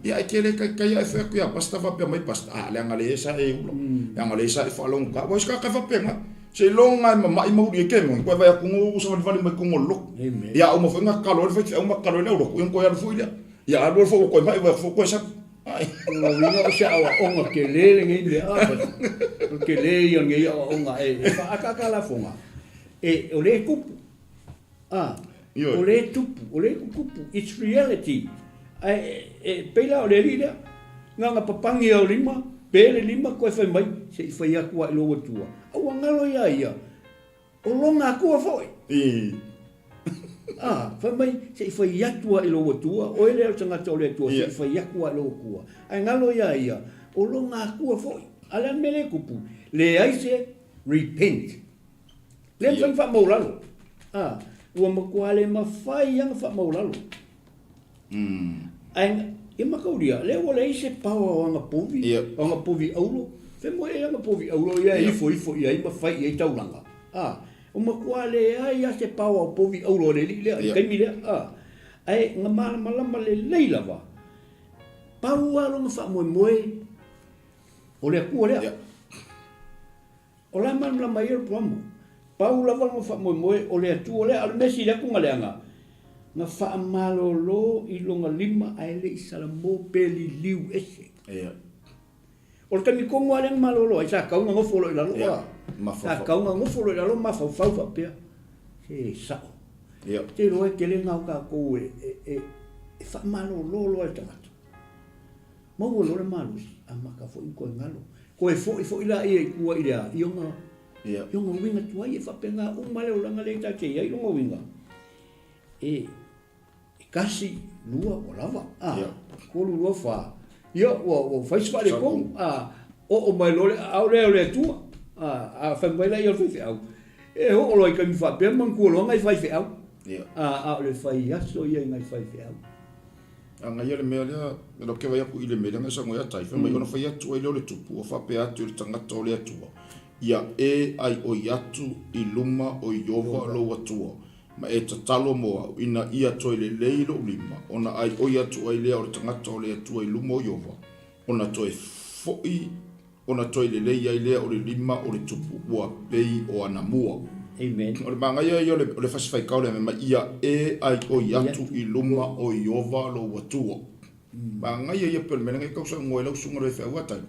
Ia ae tele taitai ae fai atu ia Pastor faapea mai Pastor, a leaga le sa e ula, leaga le sa e faalogogata. Aua o isi tagata e faapena, seiloga e mamai ma uli ai ke moni, koe vaai atu ua savalivali mai totonu o le lotu. Ia a uma foi ona tatalo ai le faifeau ma tatalo ai le aulotu, ia ona toe alu foi lea. Ia alu alu foi ua toe mai, vaai atu foi ua toe sau. O lona uiga o se aoaoga tele lenei mea, a, o le tele ia o lenei aoaoga e faaataata lafoga, e, o lea e tupu, a, o lea e tupu, o lea e tutupu, it's reality. Ae e pei la o le alii lea, na ona papagi lava o lima, pe le lima toe fai mai, se i fai atu lava i lou Atua, a ua galo ia ia, O lona Atua foi. A, fai mai, se i fai atu lava i lou Atua, oe lea o le tagata o le Atua, se i fai atu lava i lou Atua. Ae galo ia ia, o lona Atua foi. A o le a le mea lea e tupu? Leai se repent. Le mafai ona faamaulalo. A, ua matua le mafai lava ona faamaulalo. Ae ia mataulia, lea ua leai se power o ana povi, o ana povi auro. Fea mo e ana povi auro ia e ifo ifo i ai ma fai i ai taulaga. A, ua matua leai lava se power o povi auro a le alii lea i le taimi lea. A, ae na malamalama lelei lava, pau lava lona faamoemoe o le Atua lea. O la e malamalama ai le Puamu. Pau lava lona faamoemoe o le Atua lea, a o le mea sili atu na leaga, na faamalolo i lona lima ae le i salamo pe liliu ese. O le taimi tonu lava lea na malolo ai, sa tatau ona nofo loa i lalo, sa tatau ona nofo loa i lalo mafaufau faapea, se sao. Ou te iloa e tele na o tatou e faamalolo loa e le tagata. Maua loa le malosi, amata foi ona toe galo. Toe foi foi laia i tua i le a? I ona, i ona uiga tuai. E faapena uma le olaga lea ta te i ai lona uiga. E, e kasi, lua, ua lava. A, tolu, lua, fa. Ia, ua, ua fai se faaletonu. A, oo mai loa le aao lea o le Atua. A, a fai mai laia o le faifeau. E oo loa i taimi faapea, manatua loa nai faifeau. A, a o le fai aso ia i nai faifeau. Agaia le mea lea, e loke vai aku i le mea lea na sau ai atai, fai mai ona fai atu ai lea o le tupu, ua faapea atu i le tagata o le Atua, Ia e aioi atu i luma o Ieova lou Atua, ma e tatalo mo au, ina ia toe lelei lou lima, ona aioi atu ai lea o le tagata o le Atua i luma o Ieova, ona toe foi Ona toe lelei ai lea o le lima o le tupu ua pei o ana mua. Amen. O le manaia ia o le fasi faitau lea, fai mai, Ia e aioi atu i luma o Ieova lou Atua. Manaia ia pei o le mea lea na e tausaga ai lau susuga i le faifeau atai.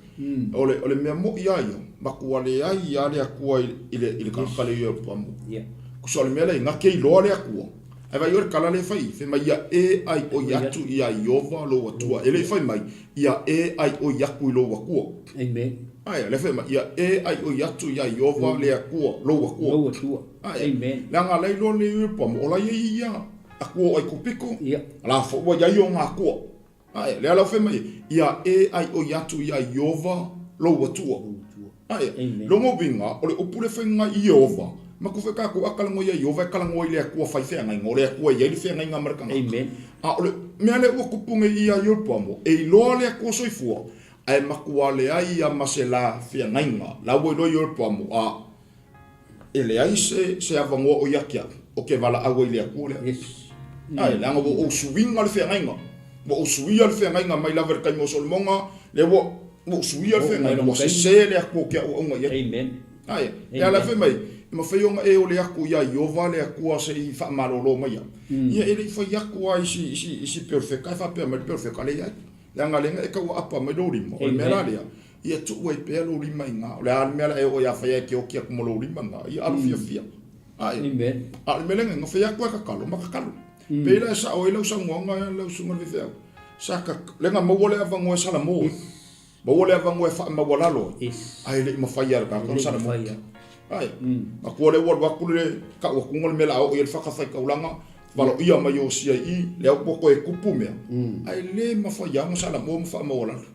O le o le mea moi lava ia, matua leai lava le Atua i le i le tagata lea i Pamu. Tusa o le mea lea na te iloa le Atua. Ae vaai o le tala lea e fai i, fai mai ia e ai oi atu ia Ieova lou Atua. E le i fai mai ia e ai oi atu i lou Atua. Amen. Ae lea fai mai ia e ai oi atu ia Ieova le Atua, lou Atua. Lou Atua. Amen. Leaga la iloa le i Pamu o la ia ia Atua o Aikupito, la foi ua i ai ona Atua. Ae, lea la ua fai mai, ia e ai oi atu ia Ieova lou Atua. Ae, lona uiga, o le upu lea fai mai Ieova, matou foi tatou a talanoa ia Ieova e talanoa i le Atua fai feagaiga, o le Atua e i ai le feagaiga ma le tagata. A o le mea lea ua tupu nei ia Ieropoamo, e iloa le Atua soifua, ae matua leai ia ma se la feagaiga. La ua iloa Ieropoamo, a E leai se, se avanoa o ia te au, o te valaau ai i le Atua lea. Yes. Ae, leaga ua ou suiga le feagaiga. Ua ou suia le feagaiga mai lava i le taimi o Solomona, lea ua, ua ou suia le feagaiga, ua sese le Atua o te auauna i ai. Amen. Ae, e ala fai mai, e mafai ona e ole atu ia Ieova le Atua se i faamalolo mai au. Ia e le i fai atu lava i si, i si, i si perofeta e faapea mai le perofeta, leai. Leaga lea e tau aapa mai lou lima, o le mea la lea, Ia tuu ai pea lou lima i ina. O le a le mea la e oo ia fai ai e te oti atu ma lou lima ina, ia alu fiafia. Ae, a o le mea lea na fai atu e tatalo ma tatalo. Pei la e sao ai lau saunoaga lau susuga i le faifeau, sa ta, lea na maua le avanoa e Salamo ai. Maua le avanoa e faamaualalo ai, ae le i mafai lava e le tagata ona Salamo. Ae, matua lea ua alu atu le tau atuga le mea o le a oo i ai le fatafaitaulaga, valoia mai Iosia i i, lea ua toe tupu mea, ae le mafai lava ona Salamo ma faamaualalo.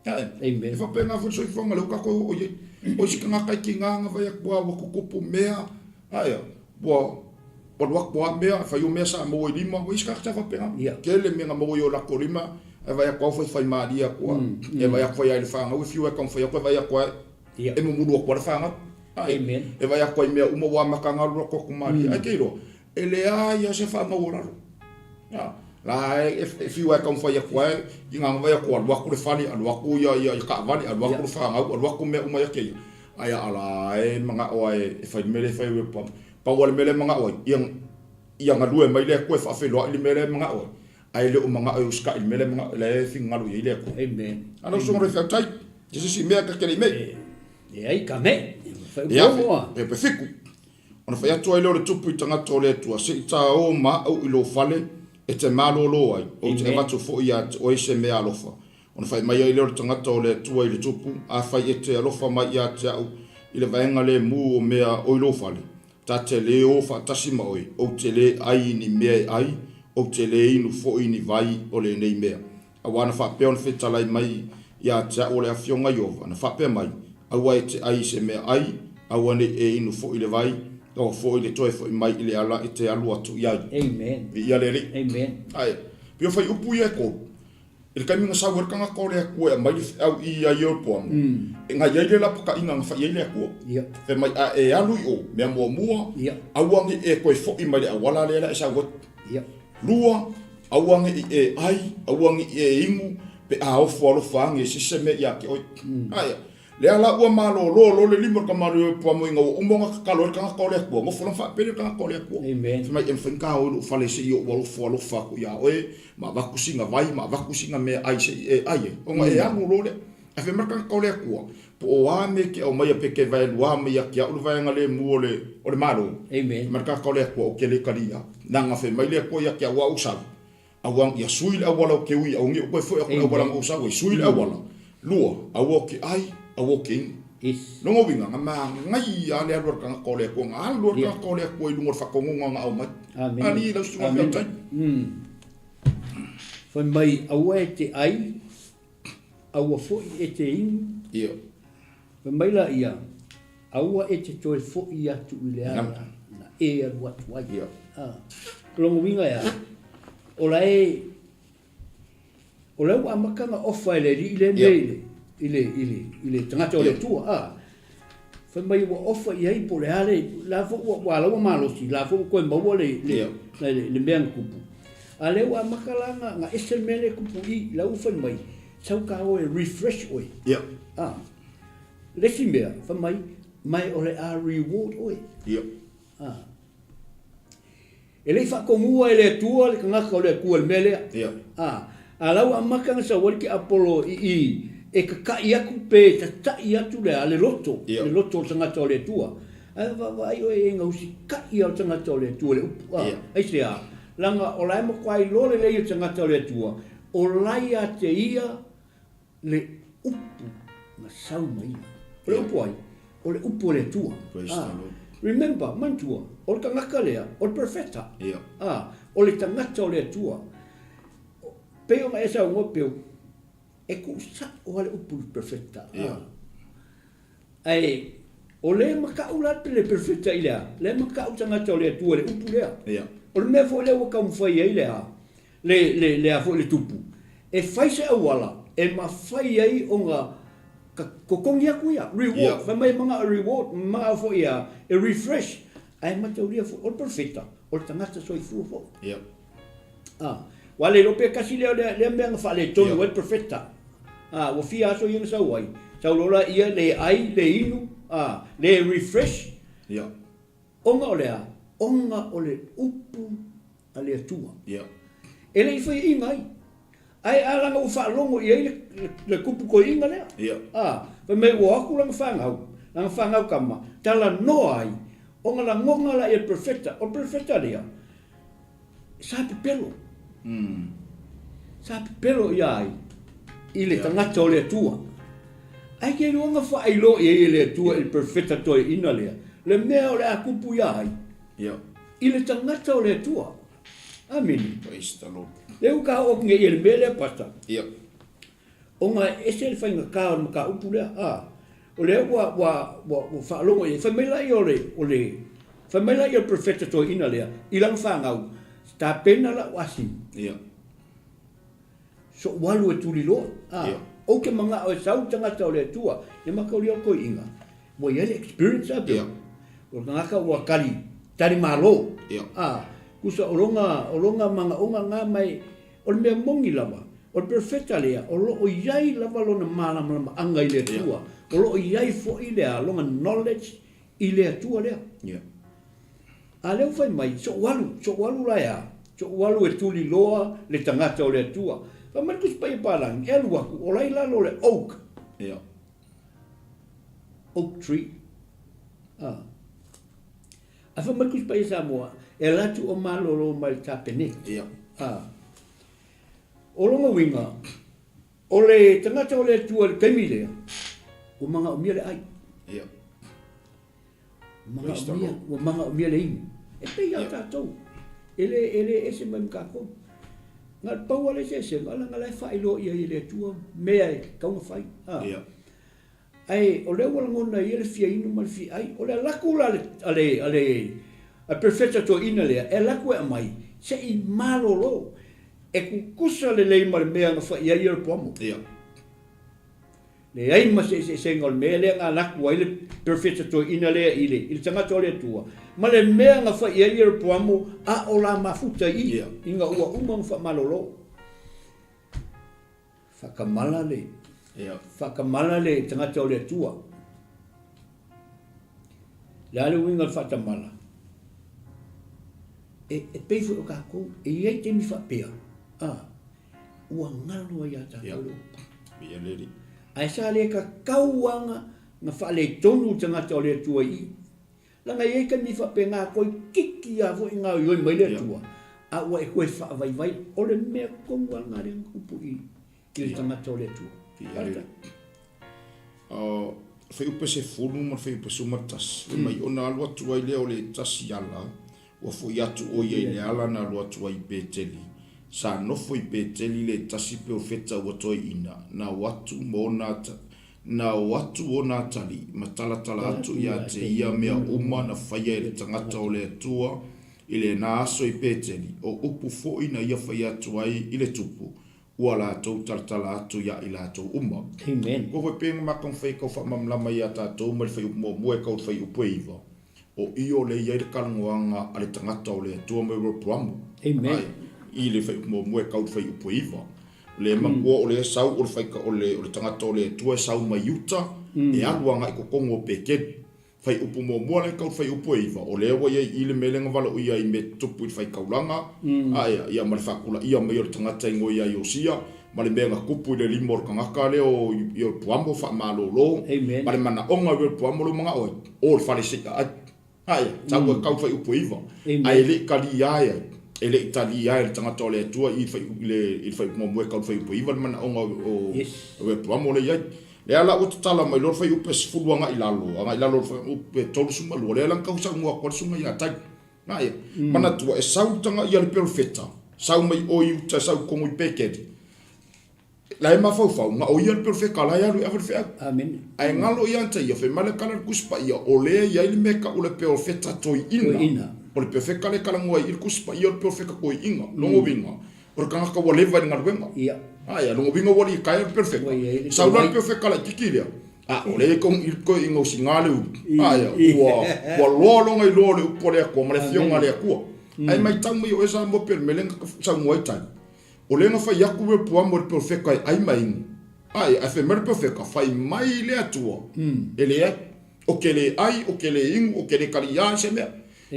Amen. E faapena foi le soifuaga lea ua tatou oo i ai. O isi tagata e tiga na fai atu lava ua tutupu mea, ae ua alu atu lava mea, fai o mea sa maua i lima, ua i ai isi tagata sa faapena. Tele mea na maua i o latou lima, ae vaai atu lava ua faifai malie atu lava. E vaai atu foi lava i le fanau e fiu e taumafai atu e vaai atu lava e mumulu atu lava le fanau. E vaai atu lava i mea uma ua amata ona alu latou atu malie. Ae te iloa, E leai lava se faamaualalo. La e fiu lava e taumafai atu ai i ngā vai atu alu atu le fale, alu atu ia ia ia taavale, alu atu le fanau, alu atu mea uma ia te ia. Ae a la e manao lava e fai le mea lea e fai ai Pau lava le mea lea e manao ai, ia ia galue mai le Atua e faafeiloai le mea lea e manao ai, ae le o manao e usitai i le mea lea e manao lea e finagalo i ai le Atua. Amen. A lau susuga Refeautai, se isi mea ta te le i mei. E ai ka mei. Fai Ia, e pe fiku. Ona fai atu ai lea o le Tupu i tagata o le Atua, Se i tāō ma au i lou fale e te malōlō ai, ou te avatu foi iā te oe se mea alofa. Ona fai mai ai lea o le tagata o le Atua i le Tupu, Afai e te alofa mai iā te au i le vaega lēmū o mea o i lou fale, ta te lē ō faatasi ma oe, ou te lē ʻai i ni mea e ʻai, ou te lē inu foi i ni vai o lenei mea. Auā na faapea ona fetalai mai ia te au o le Afioga Ieova, na faapea mai, Aua e te ʻai i se mea ʻai, aua nei e inu foi i le vai, aua foi le toe foi mai i le ala e te alu atu i ai. Amen. Viia le Alii. Amen. Ae, pei o faiupu ia e kolu, i le taimi na sau ai le tagata o le Atua e aumai le feau i ia Ieropoamo, e na i ai le lapataiga na fai ai le Atua. Fai mai, a e alu i o, mea muamua, aua ne i e toe foi mai le auala lea la e sau ai. Lua, Aua ne i e ʻai, aua ne i e inu, pe a ofo alofa ane e se se mea ia te oe. Ae, lea la ua malōlō loa le lima o le tamāliʻi o Puamo ina ua uma ona tatalo ai le tagata o le Atua, nofo loa ma faapele le tagata o le Atua. Amen. Fai mai, e mafai ona ta o i lou fale se i ou alofa alofa atu iā oe, ma avatu sina vai, ma avatu sina mea ʻai se i e ʻai ai, ona e alu loa lea. Ae fai mai le tagata o le Atua, Po o a mea e te aumaia pe te vaeluā mai ia te au le vaega lemu o le, o le Malo. Amen. Fai mai le tagata o le Atua, Ou te le talia. Leaga fai mai le Atua ia te au a ou sau, aua ia sui le auala ou te ui aua nei ou toe foi atu i le auala na ou sau ai, sui le auala. Lua, aua ou te ai, aua ou te inu. Yes. Lona uiga, na manaia lava le alu a le tagata o le Atua, na alu lava le tagata o le Atua i luga o le faatonuga na aumai. Amen. Alii lau susuga featai. Fai mai, aua e te ai, Aua foi e te inu. Ia. Fai mai laia, Aua e te toe foi atu i le ala na e alu atu ai. Ia. A. O lona uiga e a? O la e, o la ua amata ona ofa e le alii lea mea i le, i le, i le, i le tagata o le Atua. A. Fai mai ua ofa i ai po o le a le, la foi ua, ua ala ua malosi, la foi ua toe maua le, le, le, le mea na tupu. A lea ua amata la na, na ese le mea lea e tupu i, la ua fai mai, sau ka o e refresh oe. Yeah. A, le isi mea, fai mai, mai o le a reward oe. Yeah. A. E le i faatonua e le Atua le tagata o le Atua i le mea lea. Yeah. A. A la ua amata ona sau ai le tiapolo i i e tata'i atu pe tata'i atu le a? Le loto, le loto o le tagata o le Atua. Ae vaavaai oe i ai na usita'i lava o le tagata o le Atua i le upu, a? Aisea? Leaga o la e matua iloa lelei e le tagata o le Atua, o la ia te ia le upu na sau mai ia. O le upu ai? O le upu a le Atua. A, remember, manatua, o le tagata lea, o le perofeta. A, o le tagata o le Atua. Pei ona e saunoa Peu, e tuusa'o lava le upu i le perofeta. A, ae o lea e makaʻu la le perofeta i le a? Lea e makaʻu tagata o le Atua i le upu lea. O le mea foi lea ua taumafai ai le a? Le, le, le a foi le tupu, e fai se auala e mafai ai ona totogi atu ia, reward, fai mai e manao e reward, manao foi e a, e refresh, ae mataulia foi, o le perofeta, o le tagata soifua foi. A, ua le iloa pe tasi lea, lea, lea mea na faaletonu ai le perofeta. A, ua fia aso ia na sau ai, sau loa la ia le ai, le inu, a, le refresh, Ona o le a? Ona o le upu a le Atua. Ia. E le i faiaina ai. Ae a laga ua faalogo i ai le, le, le kupu toeaina lea. Ia. A, fai mai ua o atu lana fanau, lana fanau tama, talanoa ai, ona lagona laia e le perofeta. O le perofeta lea, sa pepelo. Sa pepelo ia ai i le tagata o le Atua. Ae ke iloa na faailoa i ai e le Atua i le perofeta toeaina lea, le mea o le a tupu ia ai i le tagata o le Atua. Amene. Praise the Lord. Lea ua ta oo atu nei i le mea lea, Pastor. Ona e ese le faigata o le mataupu lea, a, o lea ua, ua, ua, ua faalogo i ai. Fai mai laia o le, o le, fai mai laia o le perofeta toeaina lea i lana fanau, Tapena lau asini. Soʻu alu e tuliloa, a, ou te manao e sau le tagata o le Atua, ia mataulia o le toeaina, ua i ai le experience a Bill. O le tagata ua tali, tali malo. A, tusa o lona, o lona manaoga na ma e, O le mea moni lava, o le perofeta lea, o lo o i ai lava lona malamalamaaga i le Atua, o lo o i ai foi le a, lona knowledge i le Atua lea. A lea ua fai mai, soʻu alu, soʻu alu la e a? Soʻu alu e tuliloa le tagata o le Atua. Fai mai le Tusi Paia Palagi, e alu atu, o la i lalo o le oak. Oak tree. A. Ae fai mai le Tusi Paia Samoa, e ala atu o malolo mai le Kapeneti. Ia. A. O lona uiga, o le tagata o le Atua i le taimi lea, ua manaomia le ai. Ia. Ua manaomia, ua manaomia le inu. E pei lava tatou, e le, e le ese mai ma tatou. Na o le pau lava le eseesega, leaga la e faailoa i ai e le Atua mea e tatau ona fai. A. Ia. Ae o lea ua lagona ai le fia inu ma le fia ai. O le alu atu la a le, a le, a le perofeta toeaina lea, e alu atu e aumai, se i malolo, e tutusa lelei ma le mea na fai ai Ieropoamo. Ia. Leai ma se eseesega o le mea lea na alu atu ai le perofeta toeaina lea i le, i le tagata o le Atua, ma le mea na fai ai Ieropoamo a o la mafuta i i, ina ua uma ona faamalolo. Faatamala le, faatamala le tagata o le Atua. Le a le uiga o le faatamala? E, e pei foi o tatou, e i ai taimi faapea, a, ua galo ai ia tatou le upu. Ae sa le tatau lava na faaletonu le tagata o le Atua i i. Leaga e i ai taimi faapena toeitiiti lava foi gaoioi mai le Atua, a ua e toe faavaivai, o le mea tonu lava lena lea na tupu i le tagata o le Atua. Faafetai. O le fuaiupu 10 ma le fuaiupu 11, fai mai, ona alu atu ai lea o le tasi ala, ua foi atu ʻo ia i le ala na alu atu ai i Peteli. Sa nofo i Peteli le tasi perofeta ua toeaina, na o atu ma ona Na o atu ona atalii, ma talatala atu ia te ia mea uma na faia e le tagata o le Atua i lena aso i Peteli, o upu foi na ia fai atu ai i le tupu, ua latou talatala atu ia i latou uma. Amen. Kua foi pei ona matamafai e tau faamalamalama ia tatou mai le fuaiupu muamua e tau le fuaiupu e iva, o i o lea i ai le talanoaga a le tagata o le Atua ma Ieropoamu. Amen. Ai, i le fuaiupu muamua e tau le fuaiupu e iva. O le manatua o lea e sau o le faika o le o le tagata o le Atua e sau mai uta e alu agai totonu o Peteli. Fuaiupu muamua lea e tau fuaiupu e 9, o lea ua i ai i i le mea lea na valaauia ai i mea tutupu i le faitaulaga, ae, ia, ma le faatulaia mai o le tagata i igoa ia Iosia, ma le mea na tupu i le lima o le tagata lea o Ieropoamo faamalolo, ma le manaoga o Ieropoamo lea ua manao ai, o le fale se i aai. Ae, sau e tau fuaiupu e 9, ae le i talia ai, e le i talia e le tagata o le Atua i le fuaiupu muamua e tau fuaiupu e 9 le manaoga o Ieropoamo lea e i ai. Lea la ua tatala mai loa le fuaiupu e 10 agai i lalo, agai i lalo o le fuaiupu e 32, lea la na tau saunoa atu ai le susuga ia Tai. Na ia, manatua e sau le taga ia le perofeta, sau mai o i uta sau i totonu i Peteli, la e mafaufau, na o ia le perofeta la e alu e ave le feau. Amene. Ae galo ia te ia, fai mai le kala le Tusi Paia, o lea e i ai le mea e tau o le perofeta toeaina. Toeaina. O le perofeta lea e talanoa ai i le Tusi Paia o le perofeta toeaina. Lona uiga, O le tagata ua leva i le galuega. Ia. Ae, lona uiga ua litaea le perofeta. Ua i ai le Sau la le tomai. perofeta laitiiti lea, a, o lea e tau i toe i gausiga le ulu. Ae, ua, ua loa lona iloa o le upu a le Atua ma le Afioga a le Atua. Ae matau mai o e Samoa pei o le mea lea na saunoa ai Tai, o lea na fai atu Rehoboamo i le perofeta e ai ma inu. Ae, ae fai mai le perofeta, fai mai le Atua, e leai. Ou te le ai, ou te le inu, ou te le taliā i se mea.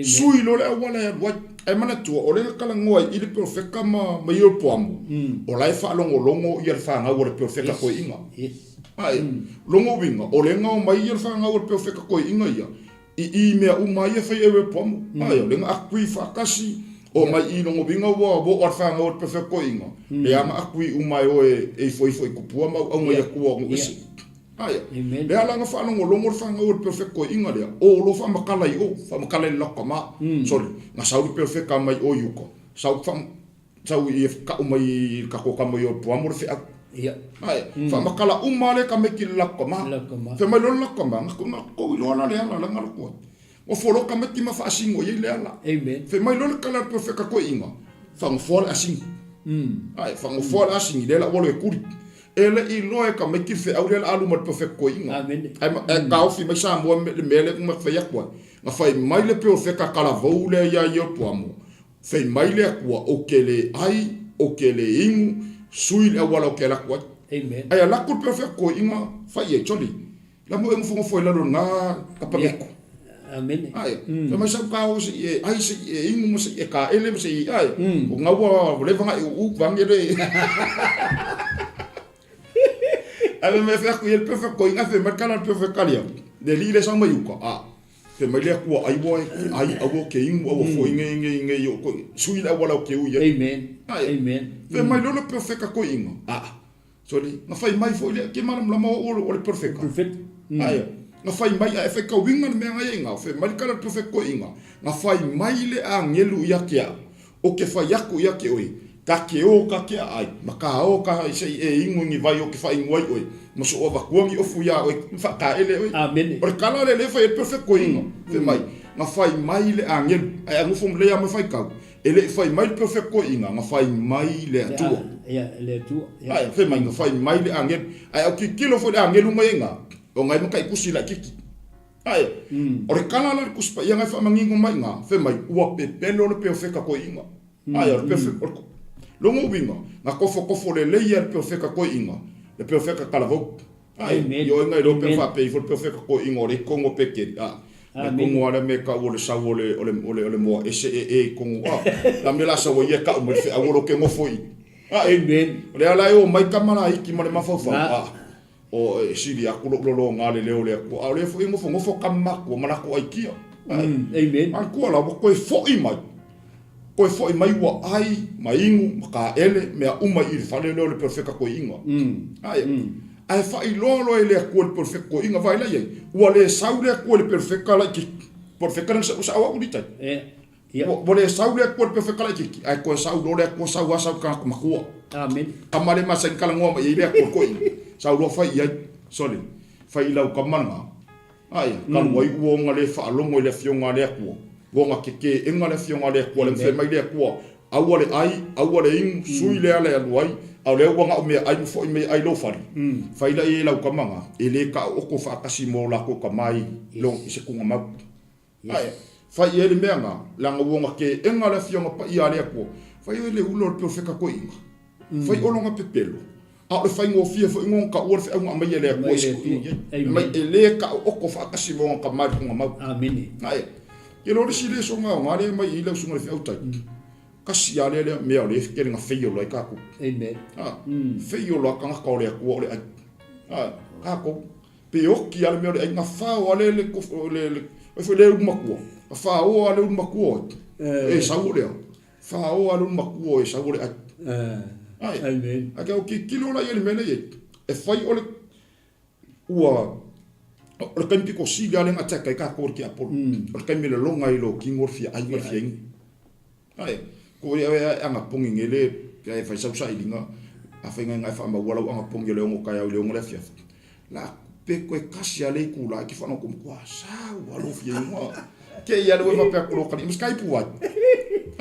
Sui loa le auala e alu ai. Ae manatua, o lea na talanoa ai i le perofeta ma ma Ieropoamo, o la e faalogologo ia le fanau a le perofeta toeaina. Ae, lona uiga, o lea na omai ia le fanau a le perofeta toeaina ia, i i mea uma ia e fai e Ieropoamo. Ae, o lea na agree faatasi, omai i i lona uiga ua oo a le fanau a le perofeta toeaina, lea na agree uma e o e ifoifo i tupua ma auauna i Atua o nuu ese. Aia, lea la na faalogologo le fanau o le perofeta toeaina lea, o lo faamatala i o, faamatala i le latou tama. Sorry, na sau le perofeta mai o i uka, sau fa, sau i kau mai i le tatou tama i Ieropoamo le feau. Ia. Aia, faamatala uma lava le tamaiti i le latou tama. Fai mai loa le latou tama, na tou iloa la le ala la na alu atu ai. Ua folo tamaiti ma faasino i ai le ala. Amen. Fai mai loa le tala a le perofeta toeaina, faanofoa le asini. Ae, faanofoa le asini, lea la ua alu e tuli. E le i iloa e tamaiti le feau lea la alu ma le perofeta toeaina. Amene. Ae taofi mai Samoa le mea lea na fai atu ai. Na fai mai le perofeta talavou lea ia Ieropoamo, fai mai le Atua, Ou te le ai, ou te le inu, sui le auala ou te alu atu ai. Amen. Ae alu atu le perofeta toeaina fai i ai, Soli, La mo e nofonofo ai lalo i lena kapaneku. Amene. Ae, fai mai sau kao se i e ai, se i e inu ma se i e kaele ma se i ae. O na ua leva na e uu vange le. Ae fai mai fai atu i ai le pefa koi nga fai mai kala le pefa kalia. Le li le sau mai uka. A. Fai mai le Atua ai ua e ai aua ke inu aua foi nge nge nge i o koi. Sui le auala o ke ui ai. Amen. Ae. Amen. Fai mai lo le pefa koi inga. A. Sorry, na fai mai foi lea, ke malamalama o o le perofeta. Profeta. Ae, na fai mai, ae faitauina le mea ngai inga, fai mai le kala le profeta koe inga, na fai mai le agelu ia ke au, o ke fai aku ia ke oe, ka ke o ka ke ai, ma ka o ka i sei e ingu ni vai o ke whai ingoa i oe, ma so o avatua ni ofu ia oe, ma whakaele oe. Amene. O le kala le le fai e le profeta koe inga, fai mai, na fai mai le agelu, ae angofo mlea ma fai kau, E le i fai mai le perofeta toeaina, na fai mai le Atua. Ia, le Atua. Ia. Ae, fai mai, na fai mai le agelu. Ae au tilotilo foi le agelu mai ai ina, o ngai matai tusi laitiiti. Ae, o le tala la le Tusi Paia na e faamanino mai ina, fai mai, ua pepelo le perofeta toeaina. Ae, o le perofeta, o le, lona uiga, na tofotofo lelei e le perofeta toeaina, le perofeta talavou. Ai, Amen. i oe ngai loa pe Amen. faapea ifo le perofeta toeaina o lea i totonu o Peteli, a, le Amene. tonu lava lea mea e tau o le sau o le, o le, o le, o le moa ese ee i totonu, a, la mea la sau ai ia e tau mai le feau o lo ke nofo i i. Ai, Amen. o lea la e omai tama laiti ma le mafaufau, Na. a, o e sili atu lou lologa le leo o le Atua, a o lea foi e nofonofo tama matua ma latou aikia. Ai, Amen. manatua la ua toe foi mai, Toe foi mai ua ai, ma inu, ma kaele, mea uma i le fale lea o le perofeta toeaina. Ae, ae faailoa loa e le Atua i le perofeta toeaina, vaai la i ai, ua le sau le Atua i le perofeta laitiiti, perofeta lea na sao au i tai. Ua le sau le Atua i le perofeta laitiiti, ae toe sau loa le Atua, sau lava sau i le tagata matua. Amene. Tama le masani talanoa mai ai le Atua i le toeaina, sau loa fai i ai, sorry, fai i lau tama lena, Ae, talu ai ua ona le faalogo i le Afioga a le Atua, ua ona teteena le Afioga a le Atua, le fai mai le Atua, Aua le ai, aua le inu, sui le ala e alu ai, a o lea ua na o meaai ma foi mai ai lou fale. Fai la i ai lau tama na, e le taooto faatasi ma o latou tama i i se tugamau. Ae, fai i ai le mea na, leaga ua ona teena le Afioga Paia a le Atua, fai oe le ula o le perofeta toeaina, fai olo na pepelo. A o le faigofie foi ona taua le feauga aumai e le Atua i si toeaina nei. Fai mai, e le taoto faatasi ma ona tama i le tuugamau. Amene. Ae, ke lo le isi le soga aoga lea e aumai i i lau susuga i le feau tai. Tasi lava lea mea o lea e tele na fail ai tatou. Amen. A, fail lava tagata o le Atua o le ai. A, tatou. Pe oti lava le mea o le ai, na fao lava le, le, le, le, ai foi le ulu matua. Na fao lava le ulu matua e sau o le a. Fao lava le ulu matua e sau o le ai. Ai, Amen. Ae ke tilotilo la i ai i le mea lea e i ai. E fai o le ua o le taimi pito sili lava lea na attack ai tatou e le tiapolo. O le taimi e lologa ai i lou tino le fia ai ma le fia inu. Ae, ko ia e anapogi nei le e fai sau sailiga, afai na e faamaua lau anapogi o le 6 taeao i le 6 le afiafi, la pe toe tasi lava le itula e te faalogo atu, matua sau lava lou fia inu a. Te i lava le ua faapea atu loa kali, ma se kai pu ai.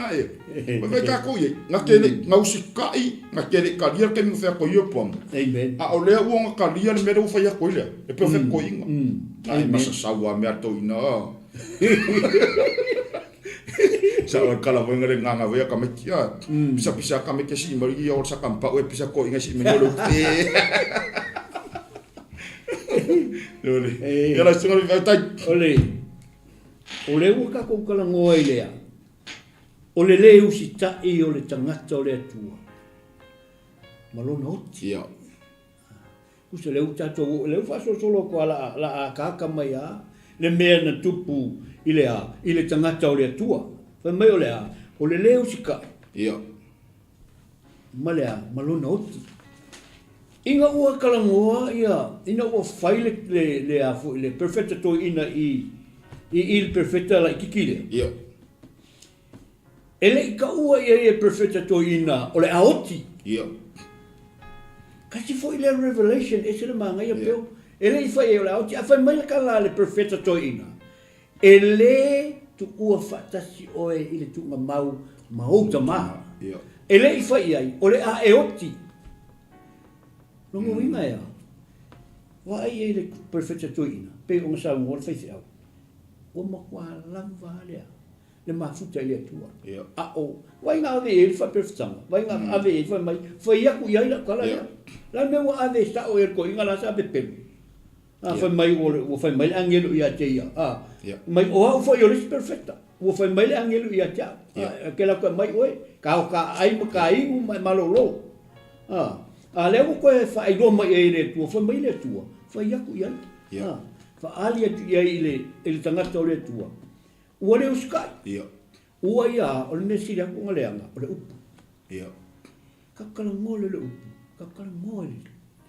Ae, fai mai tatou i ai, na te le, na usitai, na te le i talia le taimi na fai atu ai ia puama. Amen. A o lea ua na talia le mea lea ua fai atu ai lea, le perfect toeaina. Ae masasau lava mea a le toeaina. Sa o kala foi ngale nganga foi ka meki a. Pisa pisa ka meki si mari ia o sa kampa o pisa ko inga si meni lo. Ole. Ia la singa le tai. Ole. O le ua tatou talanoa ai lea, o le lē usitai o le tagata o le Atua ma lona oti. Ia. Tusa lea ua tatou oo, lea ua faasolosolo atu lava la a, la a akaaka mai lava le mea na tupu i le a, i le tagata o le Atua. Fai mai o le a? O le lē usitai. Ia. Ma le a? Ma lona oti. Ina ua talanoa ia, ina ua fai le, le, le a foi, le perofeta toeaina i, i, i le perofeta laitiiti lea. Ia. E le i taua i ai e perofeta toeaina o le a oti. Ia. Kasi foi lea revelation ese le manaia peo. E le i fai ai o le a oti, a fai mai le tala a le perofeta toeaina, E lē tuua faatasi oe i le tuugamau ma ou tama. E le i fai i ai, o le a e oti. Lona uiga e a? Vaai i ai le perofeta toeaina, pei ona saunoa le faifeau, ua matua lava a le a, le mafuta i le Atua. A o, vaai na ave i ai le faaperofetaga, vaai na ave i ai fai mai, fai atu i ai lau tala lea. O le a le mea ua ave sao i ai le toeaina la sa pepelo? A, fai mai ua fai mai le agelu ia te ia, a, mai o au foi o le isi perofeta, ua fai mai le agelu ia te au, a, ke lau koe mai oe, ka o ka ai ma ka inu ma e malolo. A, a lea ua koe faailoa mai ai e le Atua, fai mai le Atua, fai atu i ai, a, faali atu i ai i le, i le tagata o le Atua, ua le usikai. Ua ia, o le mea sili atu ona leaga, o le upu. Ka talanoa lea i le upu, ka talanoa i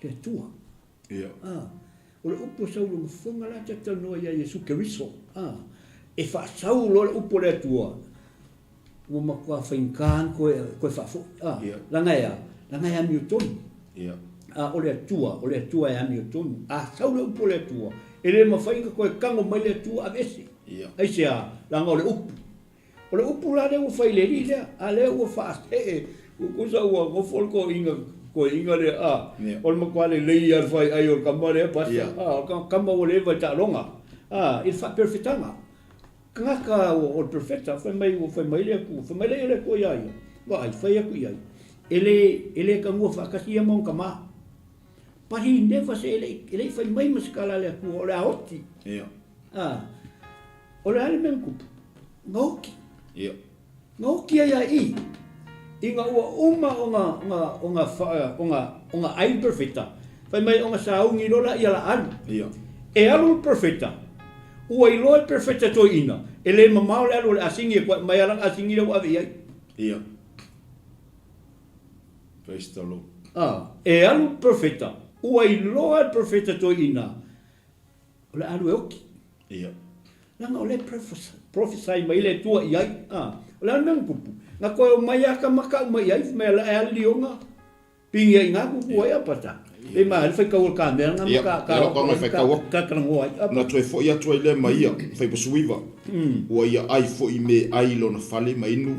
le Atua. Ia. A, o le upu e sau i lona fofoga la ta talanoa ia Iesu Keriso. A, e faasau loa le upu a le Atua, ua matua faigata ona toe, toe faafoi. A, Ia. leaga e a? Leaga e amiotonu. Ia. A, o le Atua, o le Atua e amiotonu. A sau le upu a le Atua, e le mafai ona toe tago mai le Atua aveese. Ia. Aisea? Leaga o le upu. O le upu la lea ua fai i le alii lea, a lea ua faasee, tusa ua nofo le toeaina, toeaina lea, a, o le matua lelei lava le faiai o le tama lea, pastor, a, o le tama ua leva i taaloga, a, i le faaperefetaga. Tagata o le perefeta, fai mai, ua fai mai le Atua, fai mai lea o le Atua ia ia, vaai, fai atu i ai, e le, e le tagua faatasi ia ma ona tama. But he never say, e le, e le i fai mai ma se tala a le Atua, o le a oti. A, O le a le mea na tupu? Na oti. Ia. Na oti ai a i. Ina ua uma ona, ona, ona, ona, ona ai le perofeta, fai mai ona sauni loa laia la alu. Ia. E alu le perofeta, ua iloa e le perofeta toeaina, e le mamao le alu o le asini e koe mai a lana asini lea ua ave i ai. Ia. Praise the Lord. A, e alu le perofeta, ua iloa e le perofeta toeaina, o le alu e oti. Ia. Leaga o lea e prophesy mai le Atua i ai. A, o le a le mea na tupu? Na toe omai lava tama tau mai i ai, fai mai o le a e alu lioga, pigi ai i ina tupu ai a pata. Pei ma le faitau o le kamera na ma ka, ka, ka, ka talanoa ai. Na toe foi atu ai lea ma ia, Faipasuiva, ua ia ai foi me ai i lona fale ma inu.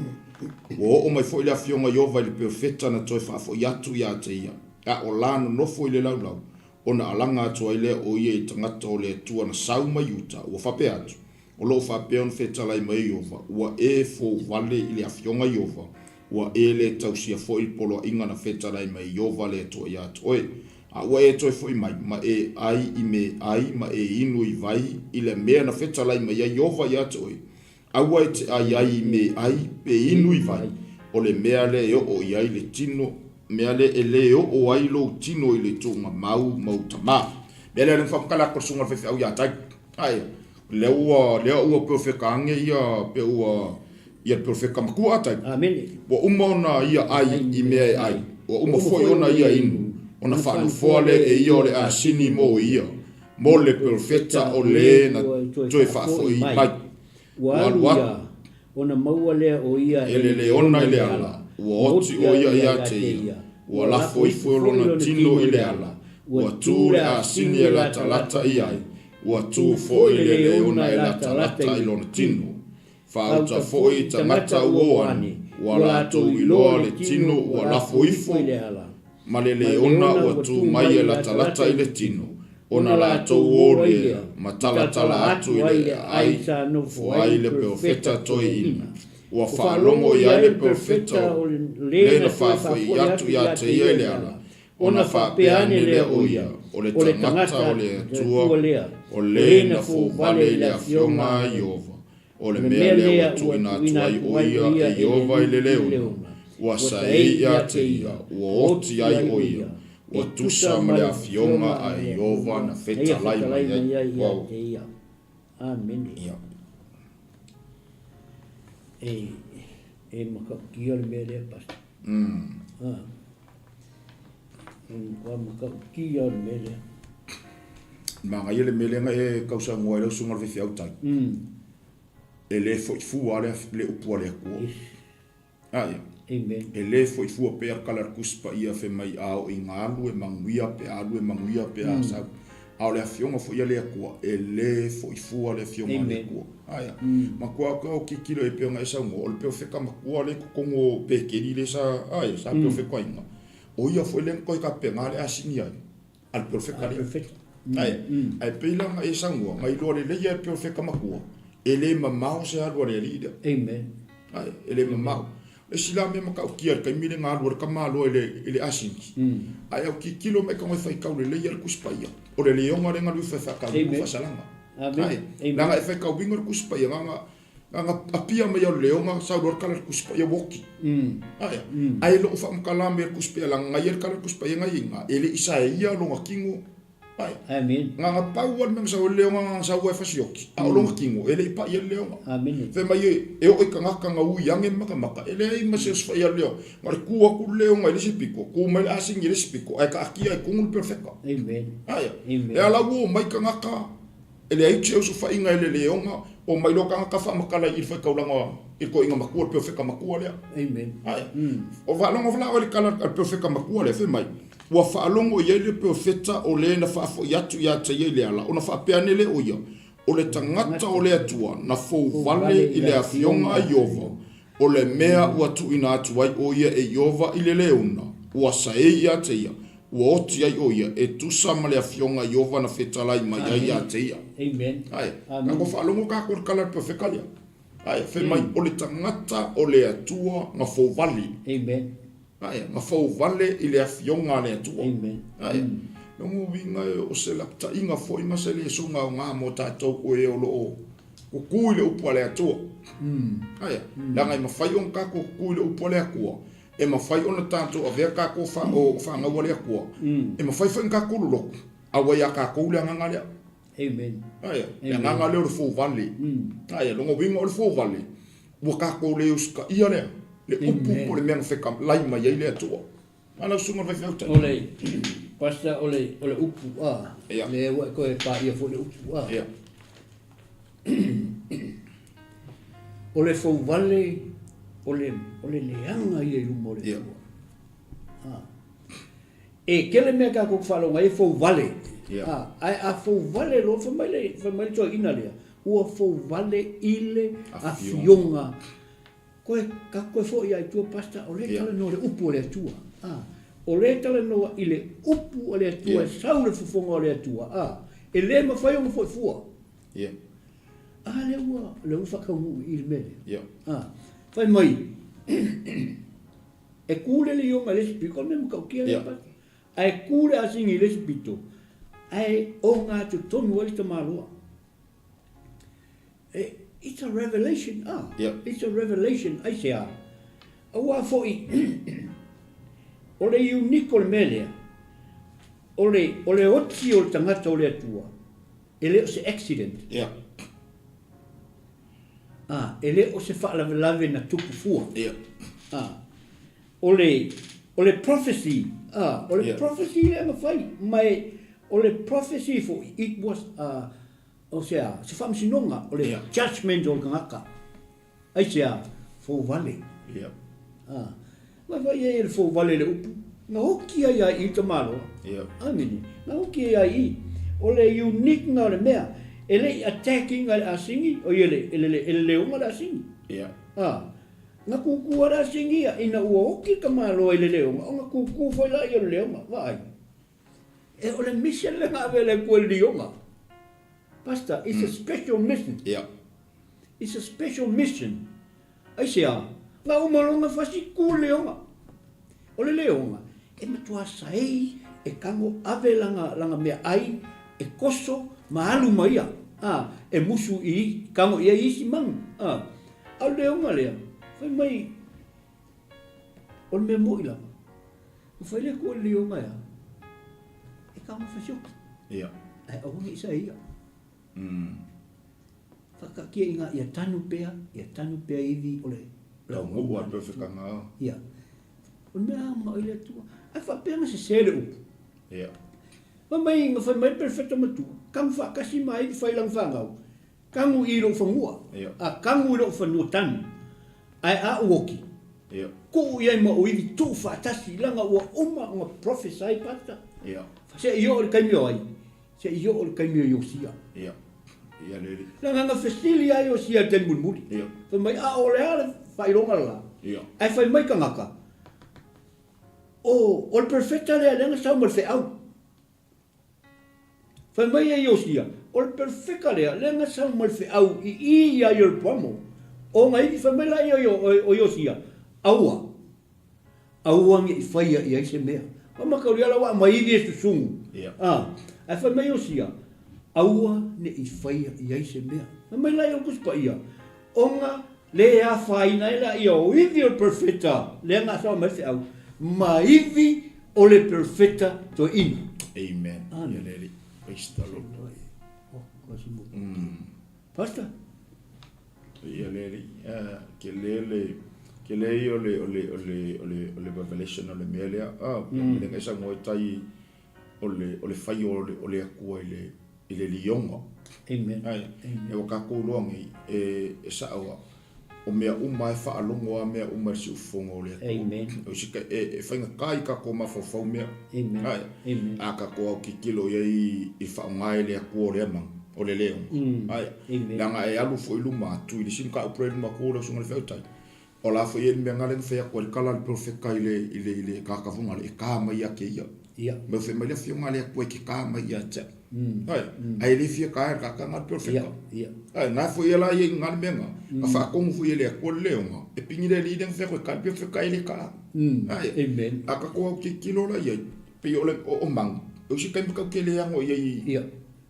Ua oo mai foi le afioga Ieova i le perofeta na toe faafoi atu ia te ia, a o la nonofo i le laulau, Ona alaga atu ai lea o ia i tagata o le Atua na sau mai uta, ua faapea atu, O lo o faapea ona fetalai mai e Ieova, ua e fouvale i le afioga Ieova, Ua e lē tausia foi le poloaiga na fetalai mai e Ieova le Atua iā te oe. A ua e toe foi mai, ma e ai i meaai ma e inu i vai i le mea na fetalai mai ai Ieova iā te oe, aua e te ai ai i meaai pe inu i vai, o le mea lea e oo i ai le tino, mea lea e lē oo ai lou tino i le tuugamau ma ou tamā. Mea lea na faamatala atu e le susuga i le faifeau ia Tai. Ae, lea ua, lea ua perofeta ane ia, pe ua, ia le perofeta matua a Tai. Amene. Ua uma ona ia ai i mea e ai, ua uma foi ona ia inu, ona faanofoa lea e ia o le asini mo ia, mo le perofeta o le na toe faafoi mai. Ua alu atu, ona maua lea o ia e le leona i le ala, ua oti o ia ia te ia, ua lafo ifo lona tino i le ala, ua tu le asini e latalata i ai, ua tu foi le leona e latalata i lona tino. Faauta foi i tagata ua o ane, ua latou iloa le tino ua lafo ifo ma le leona ua tu mai e latalata i le tino, ona latou o lea ma talatala atu i le aai nofo ai le perofeta toeaina. Ua faalogo i ai le perofeta o le na faafoi atu ia te ia i le ala, Ona faapea ane lea o ia, O le tagata o le Atua, o le na fouvale i le afioga a Ieova, o le mea lea ua tuuina atu ai o ia e Ieova i le leona, ua saei ia te ia, ua oti ai o ia, ua tusa ma le afioga a Ieova na fetalai mai ai. Wow. Amene. Ia. E, e matautia le mea lea, Pastor. Ah. E matua matautia le mea lea. Manaia le mea lea na e tausaanoa ai lau susuga i le faifeau tai. E le foi fua le, le upu a le Atua. Yes. Ah, ia. Amen. E le foi fua pea le tala a le Tusi Paia fai mai a oo ina alu e manuia pe a alu e manuia pe a sau. A o le Afioga foi a le Atua, e le foi fua le Afioga a le Atua. Aia. Matua atu au tilotilo e pei ona e saunoa, o le perofeta matua lea i totonu o Peteli lea sa, aia, sa perofetaina, o ia foi lea na toe tapena le asini ai a le perofeta lea. Aia. Ae pei la ona e saunoa, na iloa lelei lava e le perofeta matua, e le mamao se alu a le alii lea. Amen. Aia, e le mamao. O le isi la mea matautia i le taimi lea na alu ai le tamaloa i le asini, ae au tilotilo mai tago e faitau lelei lava le Tusi Paia, o le leoga lea na alu ifo e faatauina faasalaga. Ae, leaga e faitauina le Tusi Paia, na ona apia mai lava o le leoga sau loa le tala i le Tusi Paia ua oti. Ae, ae le o faamatala mai e le Tusi Paia, leaga na i ai le tala i le Tusi Paia na i ai ina, e le i saeia lona tino. Ae, Amen. Na ona pau lava le mea na sau ai le leoga, na ona sau lava e fasioti, a o lona tino, e le i pai ai le leoga. Amen. Fai mai e, e oo i tagata na ui ane matamata, e leai ma se osofai a le leoga. Na o le tu atu le leoga i le isi pito, tu mai le asini i le isi pito, ae taatia ai tonu le perofeta. Amen. Ae, Amen. e ala ua omai tagata, e leai se osofaiga i le leoga, omai loa tagata faamatala i le faitaulaga i le toeaina matua, le perofeta matua lea. Amen. Ae, o faalogo la oe i le tala a le perofeta matua lea, fai mai, Ua faalogo i ai le perofeta o le na faafoi atu ia te ia i le ala, ona faapea ane lea o ia, O le tagata o le Atua na fouvale i le afioga a Ieova, o le mea ua tuuina atu ai o ia e Ieova i le leuna, ua saei ia te ia, ua oti ai o ia, e tusa ma le afioga a Ieova na fetalai mai ai ia te ia. Amen. Ae, tatou faalogo tatou i le tala a le perofeta lea. Ae, fai mai, o le tagata o le Atua na fouvale. Amen. Ae, na fouvale i le Afioga a le Atua. Amen. Ae, lona uiga o se lapataiga foi ma se lesoga aoga mo tatou o e o lo o kuku i le upu a le Atua. Ae, leaga e mafai ona tatou kuku i le upu a le Atua, e mafai ona tatou avea tatou o fanau a le Atua, e mafai foi ona tatou lolotu, a ua ia tatou le agaga lea. Amen. Ae, le agaga lea o le fouvale. Ae, lona uiga o le fouvale, ua tatou le usitaia lea, le upu po o le mea na fetalai mai ai le Atua. A lau susuga i le faifeau tai. O le, Pastor, o le, o le upu a, Ia. lea ua e toe paia foi le upu a. Ia. O le fouvale, o le, o le leaga ia i luma o le Atua. Ia. A. E tele mea tatou te faalogo ai e fouvale. Ia. A, ae a fouvale loa, fai mai le, fai mai le toeaina lea, ua fouvale i le Afioga. Koe, ka koe foi ia i tua, Pastor, o lea Ia. talanoa le upu a le Atua. A, o lea talanoa i le upu a le Atua Ia. e sau le fofoga o le Atua. A, e le mafai ona foi fua. Ia. A lea ua, lea ua faataunuu i i le mea lea. Ia. A, fai mai, E ku le lioga i le isi pito, o le mea matautia lea pastor. Ae ku le asigi i le isi pito, ae ogatotonu ai le tamaloa. It's a revelation, ah. It's a revelation, aisea? Aua foi, o le unique o le mea lea, o le, o le oti o le tagata o le Atua, e le o se accident. Ah, e le o se faalavelave na tupu fua. Ah, o le, o le prophecy, ah, o le prophecy lea na fai, ma e, o le prophecy foi, it was a, o se a, se faamasinoga, o le judgment o le tagata. Aisea? Fouvale. Ia. A. Vaivai ai e le fouvale le upu. Na oki ai a i le tamaloa. Ia. Amene. Na oki ai a i. O le unique na o le mea. E le i attack ina le asigi, o ia le, le, le, le leoga le asigi. Ia. A. Na kūkū a le asigi ia, ina ua oki le tamaloa i le leoga, ona kūkū foi laia o le leoga. Vaai. E o le mission lea na ave e le Atua i le lioga. Pastor, it's a special mission. Yeah. It's a special mission. Aisea? Na uma loa ona fasi ku le leoga. O le leoga, e matua saei e kago ave lana, lana meaai e koso ma alu ma ia. A, e musu i kago i ai isi manu. A, a o le leoga lea, fai mai, o le mea moʻi lava, Na fai le Atua i le lioga e a? E kaga fasioki. Ia. Ae aua ne i saia. Whakaatia i ngā ia tanu pea, ia tanu pea iwi o le... Tau ngou a pe whekanga o. Ia. O le mea a mana i le Atua. Ae whapea na sese le upu. Ia. Fai mai, na fai mai le perefeta matua, kagu whaakasi ma iwi whai langa whangau. Kagu i lou fanua, a kagu i lou fanua tanu, ae a ou oki, kuu i ai ma ou iwi tuu faatasi, leaga ua uma ona prophesy Pastor, se i oo i le taimi o ai? Se i oo i le taimi o Iosia. Leaga na fesili lava Iosia i le taimi mulimuli, fai mai, a o le a le faailoga le la? Ae fai mai tagata, o le perofeta lea lea na sau ma le feau. Fai mai e Iosia, O le perofeka lea, lea na sau ma le feau i i iā Ieropoamo, ona iwi fai mai laia o Iosia, Aua, aua ne i faia i ai se mea. Ua mataulia la ua aumai iwi e susugu. A, ae fai mai Iosia, Aua ne i faia i ai se mea. Fai mai laia o le Tusi Paia, Ona le afaina ai laia o iwi o le perofeta lea na sau mai le feau, ma iwi o le perofeta toeaina. Amen. Amen. Ia le Alii. Praise the Lord. Oh, Pastor. Ia le Alii. Ke le le ke le ia o le o le o le o le o le revelation o le mea lea. Ah, le ngai sa ngoi tai o le o le fai o le o le Atua i le i le lioga. Amen. Ai, e ua kākou loa nei, e, e saʻo a, o mea uma e faalogo a mea uma i le siufofoga o le Atua. Amen. O se e, e faigata i kākou mafaufau mea. Amen. Ai, Amen. a kākou autitilo i ai i faaaoga e le Atua o lea manu, o le leoga. Ai, Amen. leaga e alu foi i luma atu i le isi mataupu lea i luma atu o le usuga i le feautai. O la foi e i ai le mea lea na fai atu ai le tala a le perofeta i le, i le, i le kakavuna le, e ka mai ia te ia. Ia. Me fai mai le afioga a le Atua e te ka mai ia te au. Ai, ai e le fia ka e ka ka nga le perofeta. Ia, ia. Ai, nga foi e la ia i nga le mea nga. Ka whakongu foi e le Atua le leonga. E pingi le li le nga fai ka le perofeta e le ka. Ai, Amen. a ka koa o ke kilo la ia, pe o le, o, o mangu. O se kaimi kau ke le ango ia i, Ia.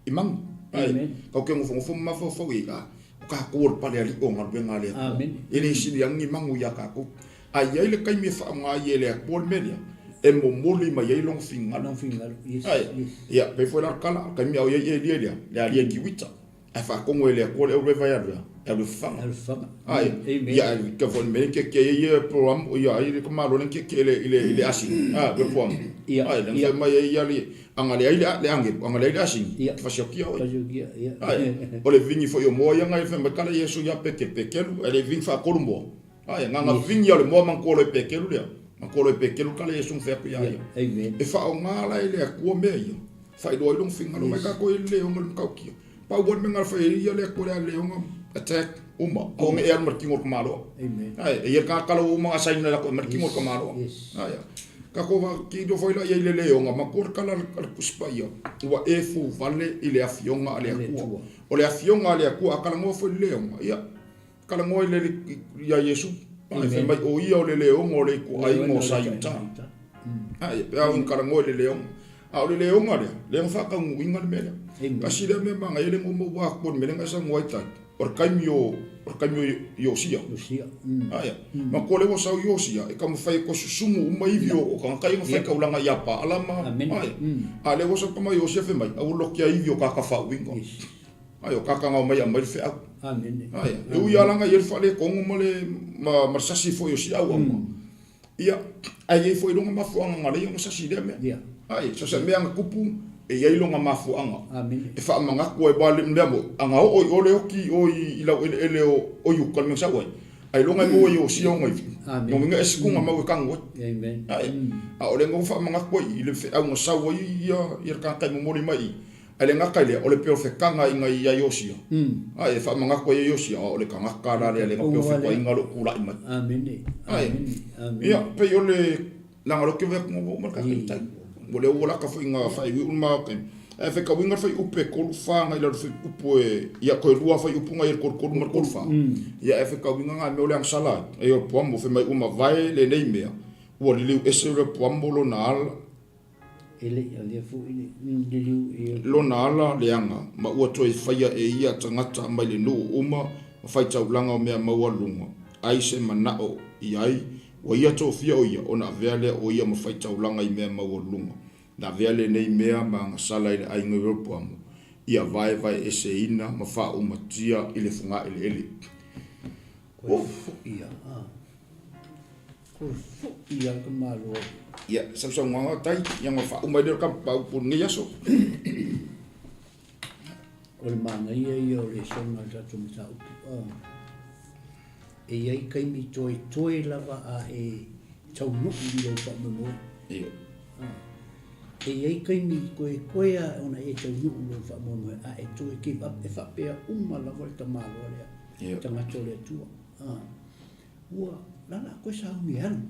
I mangu. Ai, Amen. kau ke ngofongofo ma mafaufau i a, o kākou o le pale aliʻi o galuega a le Atua. Amen. E le sili agi mangu iā kākou. A i ai le taimi e faaaoga ai e le Atua le mea lea, e momoli mai ai lona finagalo. Lona finagalo. Yes, Ai, yes. ia, pei foi la o le tala, o le taimi a o i ai Elia lea, le alia i Kiwita, ae faatonu e le Atua le aureva e alu e a? E alu e fafaga. E alu e fafaga. Ai, Amen. ia, e ka foi le mea ke ke ia program, ia ai le kamalo le ke ke le i le i le asini. Ah, le program. Ia, Ai, le ia. fai mai ai ia le anga le ai le le ange, anga le ai le asini. Ia. Fasiokia oi. Fasiokia, ia. Ai, o le vingi foi o moa ia ngai fai mai kala Iesu ia peke pekelu, e le vingi faatolu moa. Ai, nga vingi o le moa mangkolo e pekelu lea. Mangkolo e pekelu kala Iesu fai atu ia ia. Amen. E faaaoga la e le Atua mea ia. Faailoa ai lona finagalo mai kākou e le ona le matautia. Pau lava le mea na fai ai ia le Atua le leoga attack uma. Aua ne i alu ma le tino o le tamaloa. Amen. Ai, e i ai le tagata ua uma ona assign e ma le tino o le tamaloa. Yes. Ai, kākou tilotilo foi la i ai i le leoga, matua le tala a le Tusi Paia, ua e fuvale i le afioga a le Atua. O le afioga a le Atua, a talanoa foi i le leoga, ia, talanoa i le, ia Iesu. Ai fai mai o ia o le leoga o le ituaiga o sa Iuta. Ai pe au kalagoa i le leoga. A o le leoga lea, lea na faataunuuina le mea lea. Tasi lea mea manaia le nuu maua atu o le mea lea na e saunoa ai tai, o le taimi o o le taimi o Iosia. Iosia. Aia. Manatua lea ua sau Iosia e taumafai e toe susumu uma ivi o tagata ia na faitaulaga ia Paala ma aia. A lea ua sau tama Iosia fai mai, aua lotea ivi o tagata faauiga. Ai o kaka ngau mai aumai le feau. Amene. Ai, e ui lava la na i ai le faaletonu ma le ma, ma le sasi foi o si auauna. Ia, ae i ai foi lona mafuaaga na ala ai ona sasi i lea mea. Ia. Ai, so se mea na tupu, e i ai lona mafuaaga. Amene. E faamanatu ai, aua le mea moni, a na oo i o le oti i o i laueleele o Iuta i le mea na sau ai, ailoga e maua e Iosia ona ivi. Amene. Lona uiga e sikuga mau e tanu ai. Amen. Ai, a o lea na ou faamanatu ai i le feau na sau ai ia le tagata e momoli mai i i, Ae le gata i lea, o le peofetaga ina ia Iosia. Ae e faamanatu ai e Iosia, o le tagata la lea le na peofetaina lou tulai mai. Amene. Ae, Amene. Amene. ia, pei o le leaga o lea ou te vaai atu na ua uma le tatou taimi. O lea ua lata foi ina faaiuiu le ma taimi. Ae faitauina le fuaiupu e 3, 4 agai i lalo fuaiupu e, ia toe lua fuaiupu na i le 33 ma le 34. Ia ae faitauina na mea o le agasala ai. E Ieropoamo fai mai ua mavae lenei mea, ua liliu ese Ieropoamo lona ala, E le i avea foi le liliu i. Lona ala leaga, ma ua toe faia e ia tagata mai le nuu uma ma faitaulaga o mea maualuga, ai se manao i ai, ua ia tofia o ia ona avea lea o ia ma faitaulaga i mea maualuluga. Na avea lenei mea ma agasala i le aiga Ieropoamo, ia vaevaeeseina ma faaumatia i le fogaeleele. Koe foi a, a. Koe foi a ka malo. Ia, sausaunoaga tai, ia na faauma ai lea o le kamupau lenei aso. O le manaia ia o le soga o le tatou mataupu. E i ai taimi toetoe lava a e taunuu i lou faamoemoe. Ia. E i ai taimi toetoe a ona e taunuu i lou faamoemoe a e toe give up, e faapea uma lava le tamaloa lea. Ia. Tagata o le Atua. Ua la la toe sauni e alu.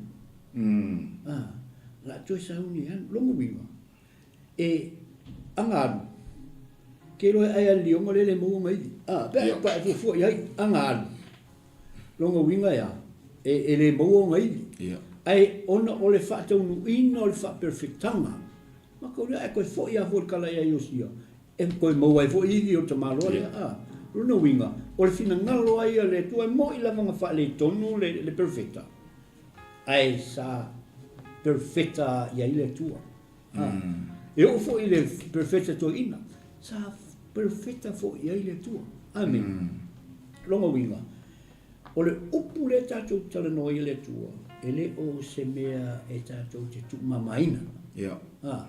La toe sauni e alu. Lona uiga, e aga alu, ke iloa e ae a le lioga lea le maua mai i. Pe a pa e fuafua i ai, aga alu. Lona uiga e a? E le maua ona ivi. Ae ona o le faataunuuina o le faaperefetaga, matou lea ae toe foi lava foi le tala ia Iosia, E toe maua ai foi ivi o le tamaloa lea. A, o lona uiga, o le finagalo lava ia o le Atua, e moni lava na faaletonu le perofeta, ae sa perofeta i ai le Atua. A, e oo foi i le perofeta toeaina, sa perofeta foi i ai le Atua. Amene. Lona uiga, o le upu lea tatou te talanoa ai e le Atua, e le o se mea e tatou te tuumamaina. A,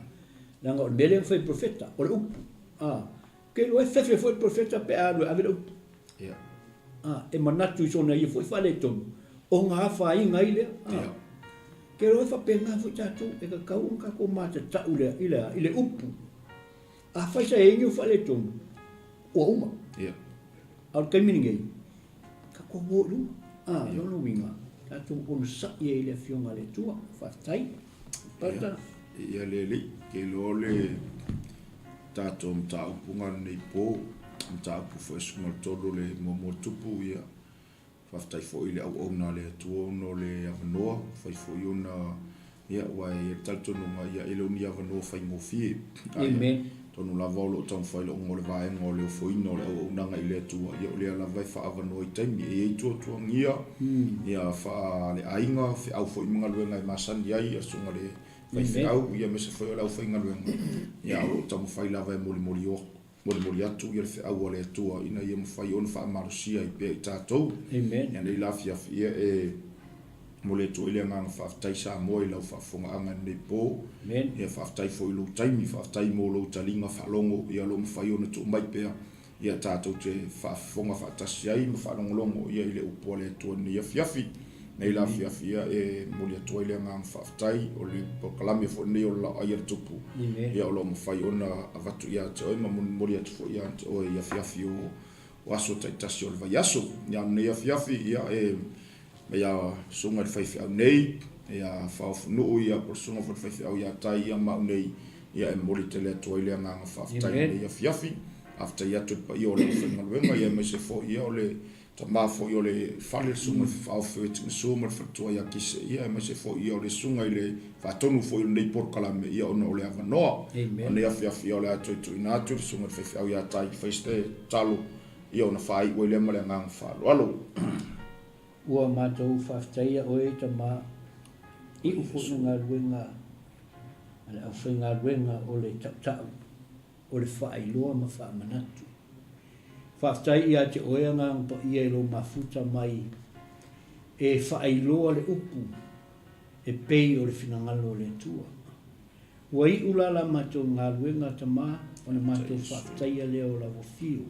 Leaga o le mea lea na fai e le profeta, o le upu. A, ke iloa e fefe foi le profeta pe a alu e ave le upu. Yeah. A, e manatu i sona ia foi faaletonu, ona afaina ai lea. A, yeah. Ke iloa e faapena foi tatou, e tatau ona tatou matatau lea, i le a, i le upu. Afai sa i ai ni ou faaletonu, ua uma. Yeah. A o le taimi lenei, tatou o i luma. A, lona uiga, tatou onosai ai i le Afioga a le Atua. Faafetai. Pata. Ia le alii, ke iloa o le tatou mataupu nga lenei po, mataupu foi 13 le muamua tupu, ia, faafetai foi i le auauna a le Atua ona o le avanoa, fai foi ona, ia, aua e i ai le talitonuga, ia, e le o ni avanoa faigofie. Amen. Atonu lava o lo o taumafai ona o le vaega o le ofoina o le auaunaga i le Atua, ia o lea lava e faaavanoa i taimi e i ai tuatuagia, ia faaleaiga, feau foi ma galuega e masani ai, asuga le faifeau, ia aemaise foi o le aufaigaluega, ia o lo o taumafai lava e molimoli molimoli atu ia le feau a le Atua ina ia mafai ona faamalosia ai pea i tatou. Amen. Ia nei la afiafi, ia e momoli atu ai le agaga faafetai Samoa i lau faafofogaaga i lenei po. Amen. Ia faafetai foi i lou taimi, faafetai mo lou taliga faalogo, ia o lo o mafai ona tuu mai pea ia tatou te faafofoga faatasi ai ma faalogologo ia i le upu a le Atua i lenei afiafi. Nei la afiafi ia e momoli atu ai le agaga faafetai o le polokalame foi lenei o le Laoai a le Tupu. Amen. Ia o lo o mafai ona avatu ia te oe ma molimoli atu foi ia te oe i afiafi o aso taitasi o le vaiaso. Ia lenei afiafi ia e mai a susuga i le faifeau nei, ia Faofunuu ia po o le susuga foi i le faifeau ia Tai ia ma au nei, ia e momoli tele atu ai le agaga faafetai i lenei afiafi. Faafetai atu i le paia o le aufaigaluega ia aemaise foi ia o le. Tama foi o le fale, le susuga i le Faaofi o Etigasu ma le faletua ia Kise, ia aemaise foi ia o le susuga i le faatonu foi o lenei polokalame, ia ona o le avanoa. Amen. O lenei afiafi ia o le a toe tuuina atu i le susuga i le faifeau ia Tai, fai se tatalo, ia ona faaiu ai lea ma le agaga faaaloalo. Ua matou faafetaia oe Tama, iu foi le galuega a le aufaigaluega o le tautau. o le faailoa ma faamanatu. Faafetai ia te oe Agaga Paia i lou mafuta mai e faailoa le upu e pei o le finagalo o le Atua. Ua iu la la matou galuega Tama ona matou faafetaia lea o lau afio.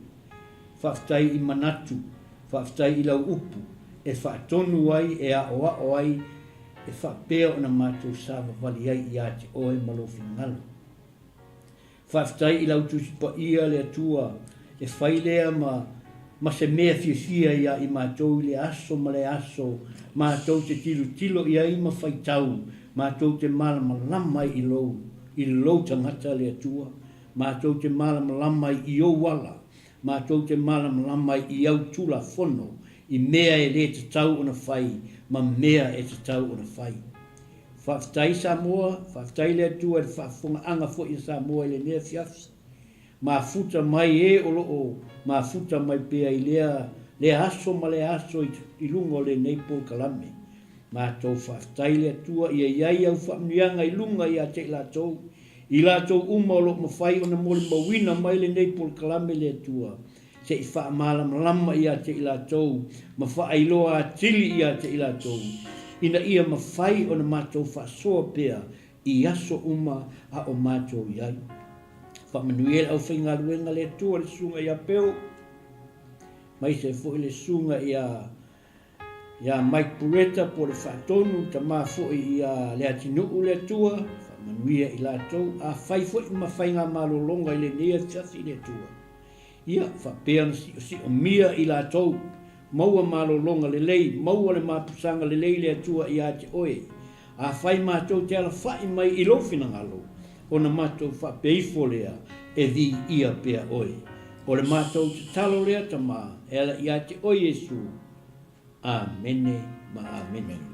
Faafetai i manatu, faafetai i lau upu e faatonu ai e aoao ai e faapea ona matou savavali ai ia te oe ma lou finagalo. Faafetai i lau Tusi Paia le Atua e fai lea ma ma se mea fiafia ia i matou i lea aso ma lea aso matou te tilotilo i ai ma faitau matou te malamalama ai i lou i lou tagata le Atua matou te malamalama ai i ou ala matou te malamalama ai i au Tulafono i mea e le tatau ona fai ma mea e tatau ona fai. Faafetai Samoa, faafetai le Atua i le faafofogaaga foi a Samoa i lenei afiafi. Mafuta mai e o lo o mafuta mai pea i lea lea aso ma lea aso i i luga o lenei polokalame. Matou faafetai le Atua ia i ai au faamanuiaga i luga ia te i latou, i latou uma o lo o mafai ona molimauina mai lenei polokalame le Atua. Se i faamalamalama ia te i latou ma faailoa atili ia te i latou, ina ia mafai ona matou faasoa pea i aso uma a o matou i ai. Faamanuia le aufaigaluega a le Atua, le Susuga ia Peo, aemaise foi le Susuga ia ia Mike Pureta po o le Faatonu, tama foi ia Leatinuu le Atua, faamanuia i latou, afai foi ma faigamalologa i lenei afiafi le Atua. Ia, faapea ona siosiomia i latou, maua malologa lelei, maua le mapusaga lelei le Atua ia te oe. Afai matou te alafai mai i lou finagalo, ona matou faapea ifo lea, e viia pea oe. O le matou tatalo lea, Tama, e ala ia te oe Iesu. Amene ma amene.